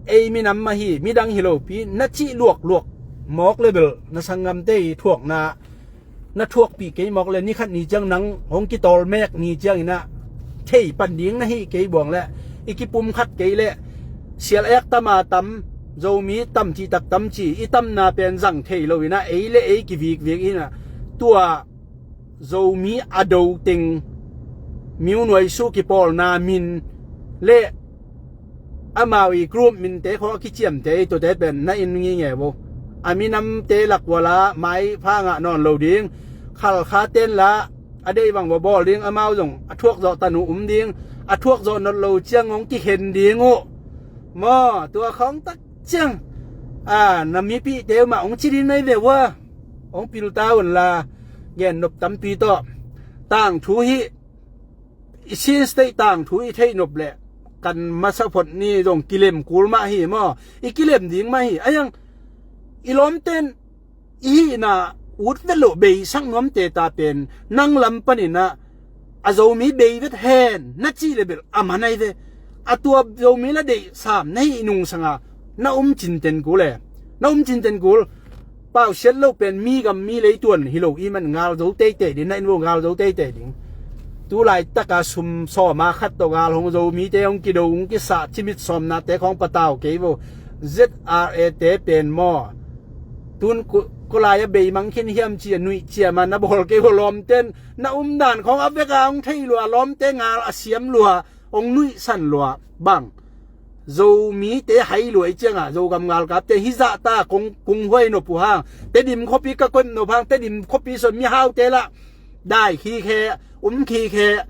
ei minam mah hi, midang hi lo pi, na cih luakluak mawk le bel na sanggamte i thuakna na thuakpih kei mawk le, nikhat ni ciang nang hong kitawl mek ni cianginah thei pan ding na hi kei buang le, i kipum khat kei le, sial ek tam a tam, Zomi tam cih tak tam cih, i tamna pen zang thei lo inah, ei le ei kivikvik inah, tua Zomi a do teng, miunuai su kipawlna min le amau i group minte khawng a kiciamte i tuate pen na in nginge vo. A minamte lak ua la mai pha ngah nawn lo ding. Khalkha ten la a deih bang va bawl ding, amau zong a thuak zawh tan uh um ding. A thuak zawh not lo ciang hong kikhen ding uh. Maw, tua khawng tak ciang, a, na mipihte uh mah hong ci ding nai ve ua. Hong pil ta un la, gen nop tampi tawh. Tangthu hi, i Chin State tangthu i theih nop leh, kan masa phot ni zong kilem kul mah hi maw. I kilem ding mah hi. A iang, i lawmten i hihna ut vet loh beisak nuamte ta pen, nang lam paninah a Zomi bei vet hen na cih le bel a man ai ve. A tua Zomi la deih sam na hih nungsanga na um cinten kul e. Na um cinten kul. Pausiat lo pen mi gam mi leituan hi lo i man ngal zo teitei ding, na in vo ngal zo teitei ding. Tu laitaka sum sawma khat tawh gal hong zo mite hong kido hong kisah cimit sawmnate khawng patau kei vo. Z R A te pen maw, tun ku, kulai a beimang khin hiam ci a nuih ciama na bawl kei vo lawmten. Na umdan khawng a veka hong thei lua, lawmte ngal a siam lua, hong nuihsan lua bang. Zomite hai luai cianga Zogam ngalkapte hizahta kung, kung huai nop uh hang, Tedim khuapi ka koih nop hang, Tedim khuapi sawn mihaute lah dai khikhe, um khikhe,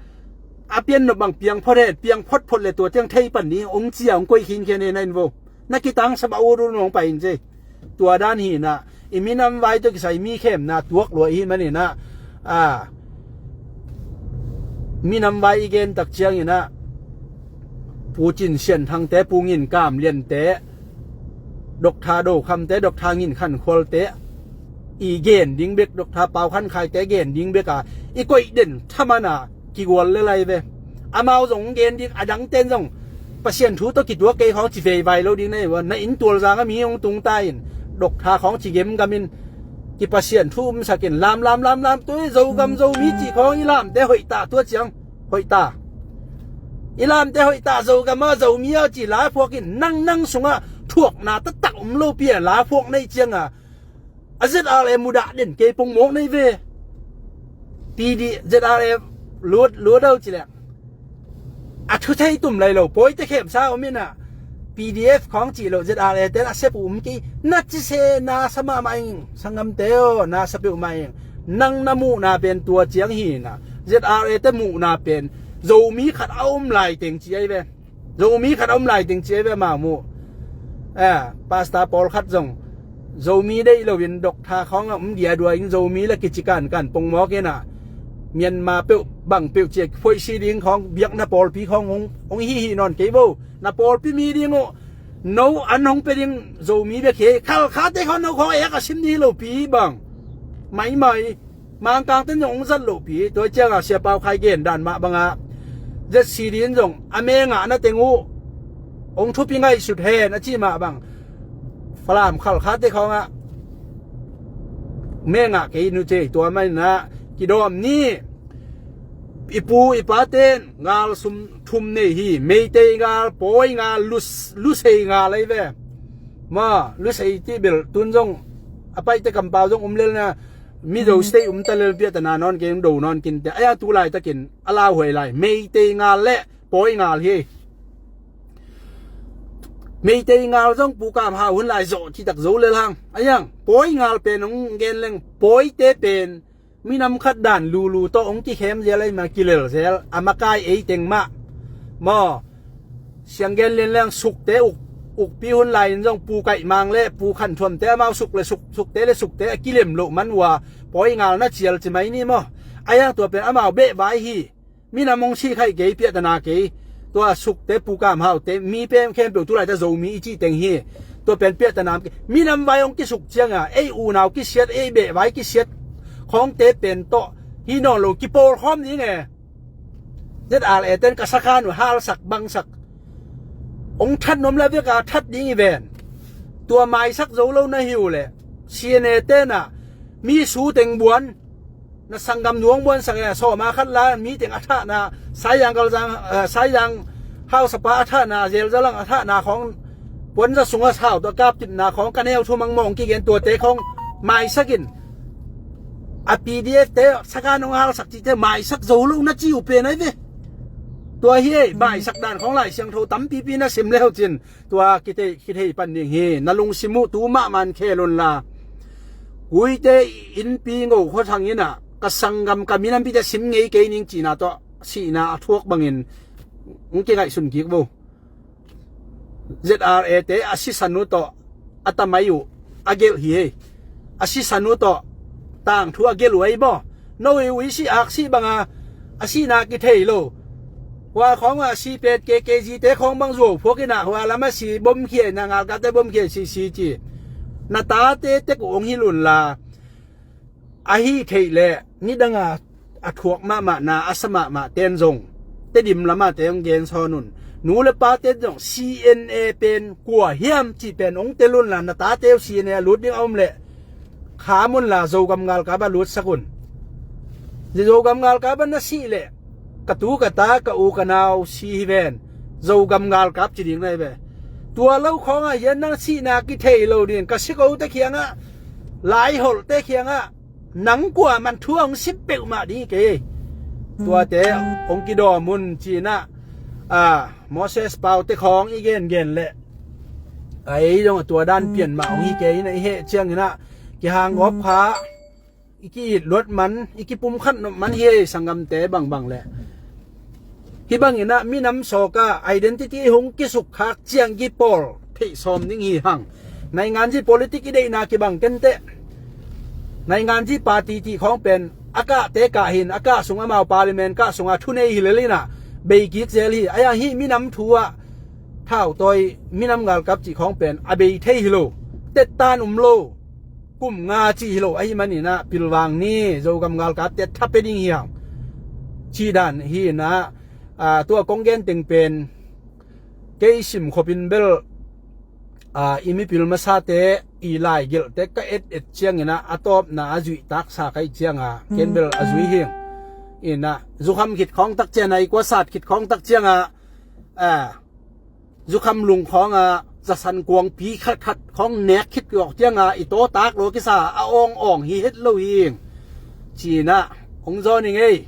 a pian nop bang piang phot he, piang photphot le tua tiang thei pan ni hong cia hong koih khinkhian he na in vo. Na kitang saba uru nong pai in cei. Tua dan hinah i minam vai tawh kisai mi khemna tuak lua i hih maninah, a, minam vai i gen tak cianginah Pu Cin Sian Thangte, Pu Ngin Kam Liante, Dr. Do Khamte, Dr. Ngin Khan Khualte i gen ding bek, Dr. Pau Khan Khaite gen ding bek a i koih den thamana kigual le lai ve. Amau zong gen ding, a dangten zong Pasian thu tawh kituak kei khawng ci veivai lo ding na hi ua, na inn tualzang a mi hong tung ta in, Dr. khawng ci gemgam in, kipasian thu umsak in lam lam lam lam tu i Zogam Zomi cih khawng i lamte hoih ta, tua ciang hoih ta. I lamte hoih ta, Zogam ah Zomi ah ci la phuak in nang nang sungah thuakna taktak um lo pi a la phuak nei ciang a, a Z R A mudah den kei pongmawk nei ve. P D Z R A lut lut au ci leh a thu thei tum lai lo, pawite khemsa om in a, P D F khawng cih lo Z R A ten a sep uh um kei, na ci se na sa mahmah ing sanggamte aw, na sa peuhmah ing. Nang na muhna pen tua ciang hi in a, Z R A te muhna pen Zomi khat a om lai teng ci ai ve. Zomi khat a om lai teng ci ai ve, amau muh. Eh, pastor pawlkhat zong Zomi deih loin doctor khawng a um diadua in Zomi la kici kankan pongmawk in a, Myanmar peuh bang peuh ci a phoihsi ding khawng biakna pawlpi khawng hong, hong hi hi nawn kei bo. Na pawlpi mi ding uh no an hong pia ding Zomi bek hi. Khalkhate khawng no khawng ek a sim ding hi lo pi bang maimai. Mangkang ten zong hong zat lohpi, tua ciangah Sia Pau Khai gen dan mah bangah Z C D in zong a mengah na teng uh hong thupi ngaihsut hen a ci mah bang. Falam Khalkhate khawngah mengah kei nu cei tua mah inah kidawm ni. I pu i paten ngal sum thum nei hi. Meitei ngal, Pawi ngal, Lus-, Lusei ngal ei ve. Ma Lusei ti bel tun zong a paite kampau zong um lelna Mizo State um ta lel piatana nawn kei do nawn kinte. Aya tu laitakin a lauhuai lai Meitei ngal le Pawi ngal hi. Meitei ngal zong Pu Kam Hau hun lai zawh citak zo lel hang. Ayang Pawi ngal pen hong gen leng Pawite pen minam khat dan lulu tawh hong kikhem zel ai ma kilel zel a makai ei teng mah. Maw Sianggen Lian leng Sukte uk, ukpi hun lai in zong Pu Kaih Mang le Pu Khan Thuamte amau suk le suk, Sukte le Sukte a kilem loh man uh a Pawi ngal na cial ci mai ni maw. Ayang tua pen amau beh vai hi. Minam hong sih khaih kei piahtana kei. Tua Sukte Pu Kam Haute mi pen khempeuh tu laita Zomi i cih teng hi. Tua pen piahtana minam vai hong kisuk cianga ei unau kisiat ei beh vai kisiat khawngte pen tawh hi nawn lo kipawlkhawm ding e. Z R A ten ka sakhan uh halsak bangsak hong that nuam la veka that ding i ven. Tua maisak zo lo na hi uh leh C N A tenah mi su teng buan na sanggam nuang buansak e, sawma khat la mi teng a thahna, Saizang Galzang, eh, Saizang hausapa a thahna, Zelzalang a thahna khawng puanza sungah sau tua kaptipna khawng ka neu thumang mawng kigen tuate khawng maisakin a P D F te saka nong halsak cihte maisak zo lo na ci uh pen ai ve. Tua hi ei, maisak dan khawng Lai Siangtho tampipi na sim leu cin tua kithei, kithei pan ding hi. Na lungsim uh tu mahmah in khel unla Kuite innpi ngo khuathang innah ka sanggam ka minampite sim ngei kei ning cihna tawh sihna a thuak bangin hong kingaihsun kik vo. Z R A te a sisan uh tawh a tamai uh a gelh hi ei. A sisan uh tawh tangthu a gelh uh ei maw. No i uisi aksi banga a sihna kithei lo. Hua khawngah si pet K K G te khawng bang zuau phuak innah hua lam a si bomkhia innah ngalkate bomkhia sisi ci. Na tate tek uh hong hilh unla ahi theih leh nidanga a thuak mahmahna a sa mahmah ten zong Tedim lama te hong gensawn un. Nu le pa ten zong C N A pen kua hiam cih pen hong tel unla na tate uh C N A a lut ding a om leh kham unla Zogam ngalkap a lutsak un. Zogam ngalkap a na sih leh ka tu ka ta ka u ka nau si hi ven. Zogam ngalkap ci ding na hi ve. Tua lo khawngah hian nang sihna kithei lo ding ka sikote khiangah laiholhte khiangah nang kua man thu a hong sim peuhmah ding hi kei. Tuate hong kidawm un cinah a Moses Paute khawng i gengen leh a ei dong a tua dan pian mah hong hi kei inah i heh cianginah kihang gawp kha i ki-it luat man i kipumkhat nop man hi ei sanggamte bangbang leh. Hih banginah minam sawka identity hong kisukkhak ciang kipawl theih sawm ding hi hang. Nainganzi politik i deihna kibang kenteh. Nainganzi party tih khawng pen a kahte kah hin a kah sung amau parliament kah sunga thunei hi lelinah beikik zel hi. Aya hih minam thu ah thautawi minam ngalkap cih khawng pen a bei thei hi lo. Tettan um lo. Kum nga cih hi lo ahi maninah pilvang ni Zogam ngalkapte thape ding hi hang. Cih dan hi inah a tua kong gen teng pen kei sim khopin bel A, i mipil masate i laigelhte ka et et ciangin ah, a tawpna a zuih taksa ka hih cianga ken bel a zui hi. Inah zukham khit khawng tak cianga, i kuasat khit khawng tak cianga, a, zukham lung khawnga zasan kuangpi khatkhat khawng nek khit awk cianga i tawtak lua kisa a awng awng hi het lo hi. Cinah hong zaw ning ei.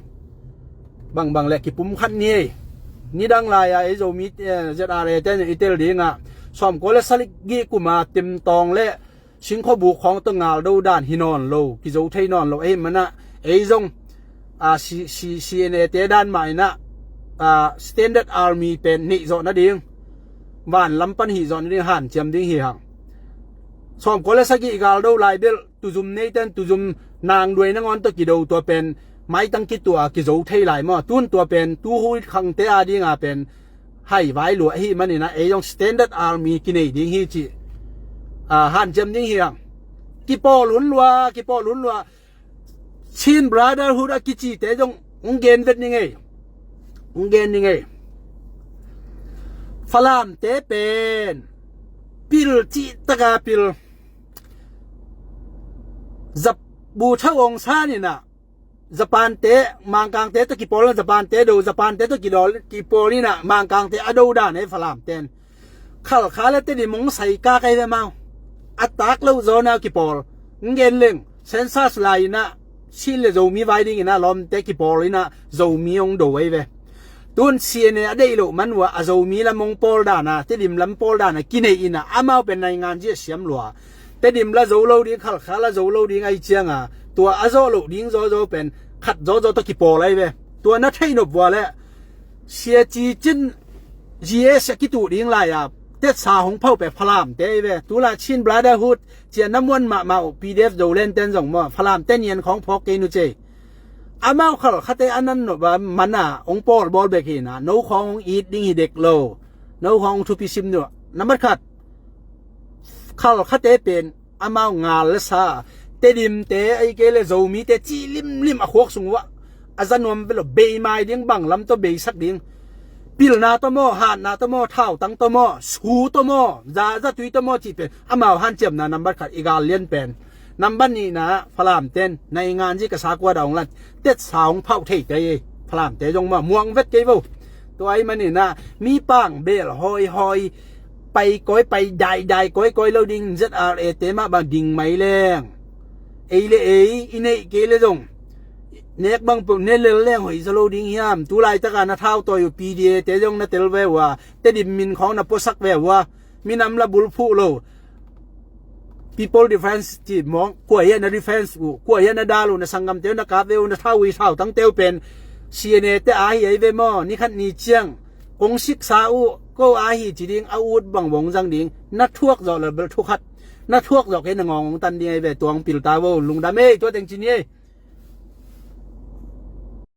Bangbang le kipumkhat ni ei. Nidang lai-a ei Zomi, eh, Z R A te i tel dingah sawmkua le sagih kuma timtawng le singkhuabuk khawng tawh ngaldo dan hi nawn lo, kizo thei nawn lo. Ei manah ei zong, a, C-, C-, C N A te dan mah inah, a, Standard Army pen neih zawh nading, van lam pan hih zawh nading hanciam ding hi hang. Sawmkua le sagih galdo lai bel tuzum neiten tuzum nangduai nangawn tawh kido, tua pen maitang kituah kizo thei lai maw? Tun tua pen tu huit khangte a dinga pen haivai lua ahi maninah ei zong Standard Army kinei ding hi cih, a, hanciam ding hi hang. Kipawl hun lua, kipawl hun lua. Chin Brotherhood a kicite zong hong gen vet ning ei. Hong gen ning ei. Falamte pen pil cihtaka pil. Zap bu thau ong saninah Japante, Mangkangte tawh kipawl, Japante do, Japante tawh kidawl, kipawl inah Mangkangte a do dan ei Falamten. Khalkha le Tedim hong saika kai ve mau. A tak loh zawnau kipawl. Ng gen leng census lai inah Chin le Zomi vai dinginah lawmte kipawl inah Zomi hong do ei ve. Tun C N A a deih loh man uh a, a Zomi lam hong pawl dana, Tedim lam pawl dana kinei inah amau pen naingan zia siam lua. Tedim la zo lo ding, Khalkha la zo lo ding ahi cianga tua a zawh loh ding zawzaw pen khat zawzaw tawh kipawl ahi ve. Tua na theih nop vua le Sia Ci Cin G S a kituh ding lai-a tetsa hong phauh pen Falamte ahi ve. Tulai Chin Brotherhood cia na muan mahmah uh, P D F Zolandten zong maw, Falamte nian khawng phawk kei nu cei. Amau Khalkhate a nan nop a mana hong pawlbawl bek hina, no khawng hong it ding hi dek lo. No khawng hong thupi sim nuah. Nambat khat, Khalkhate pen amau ngal le sa, Tedimte ahi kei le Zomite ci limlim a khuak sung uh ah a za nuam ve lo, bei mai ding, bang lam tawh beisak ding. Pilna tawh maw, hatna tawh maw, thautang tawh maw, su tawh maw, za, zatui tawh maw cih pen amau hanciamna nambat khat, i gal lian pen. Nambat nihna, Falamten naingan zi ka sa kua dah hong lan, tetsa hong phauh thei kei ei. Falamte zong maw muang vet kei vo. Tua ahi maninah mi pang bel hawihawi, pai kawi, pai daidai kawikawi lo ding, Z R A te mah bang ding mai leng. Ei le ei i neih kei le zong nek bang peuh ne lel leng hoih zaw lo ding hiam? Tu laitaka na thau tawi uh P D A te zong na tel ve uh a, Tedim min khawng na puasak ve uh a, minam la bulphuh lo. People Defense cih mawng, kua hiah na defense uh, kua hiah na dal uh, na sanggamte uh na kap ve uh, na thau uh, i thautangte uh pen C N A te a hi ahi ve maw? Ni khat ni ciang kong siksa uh, ko a hi ci ding, a ut bang vong zang ding. Na thuak zawh lo bel thukhat, na thuak zawh kei na ngawng hong tan ding ahi ve. Tuang pilta vo, lungdam ei, tua teng ci ni ei.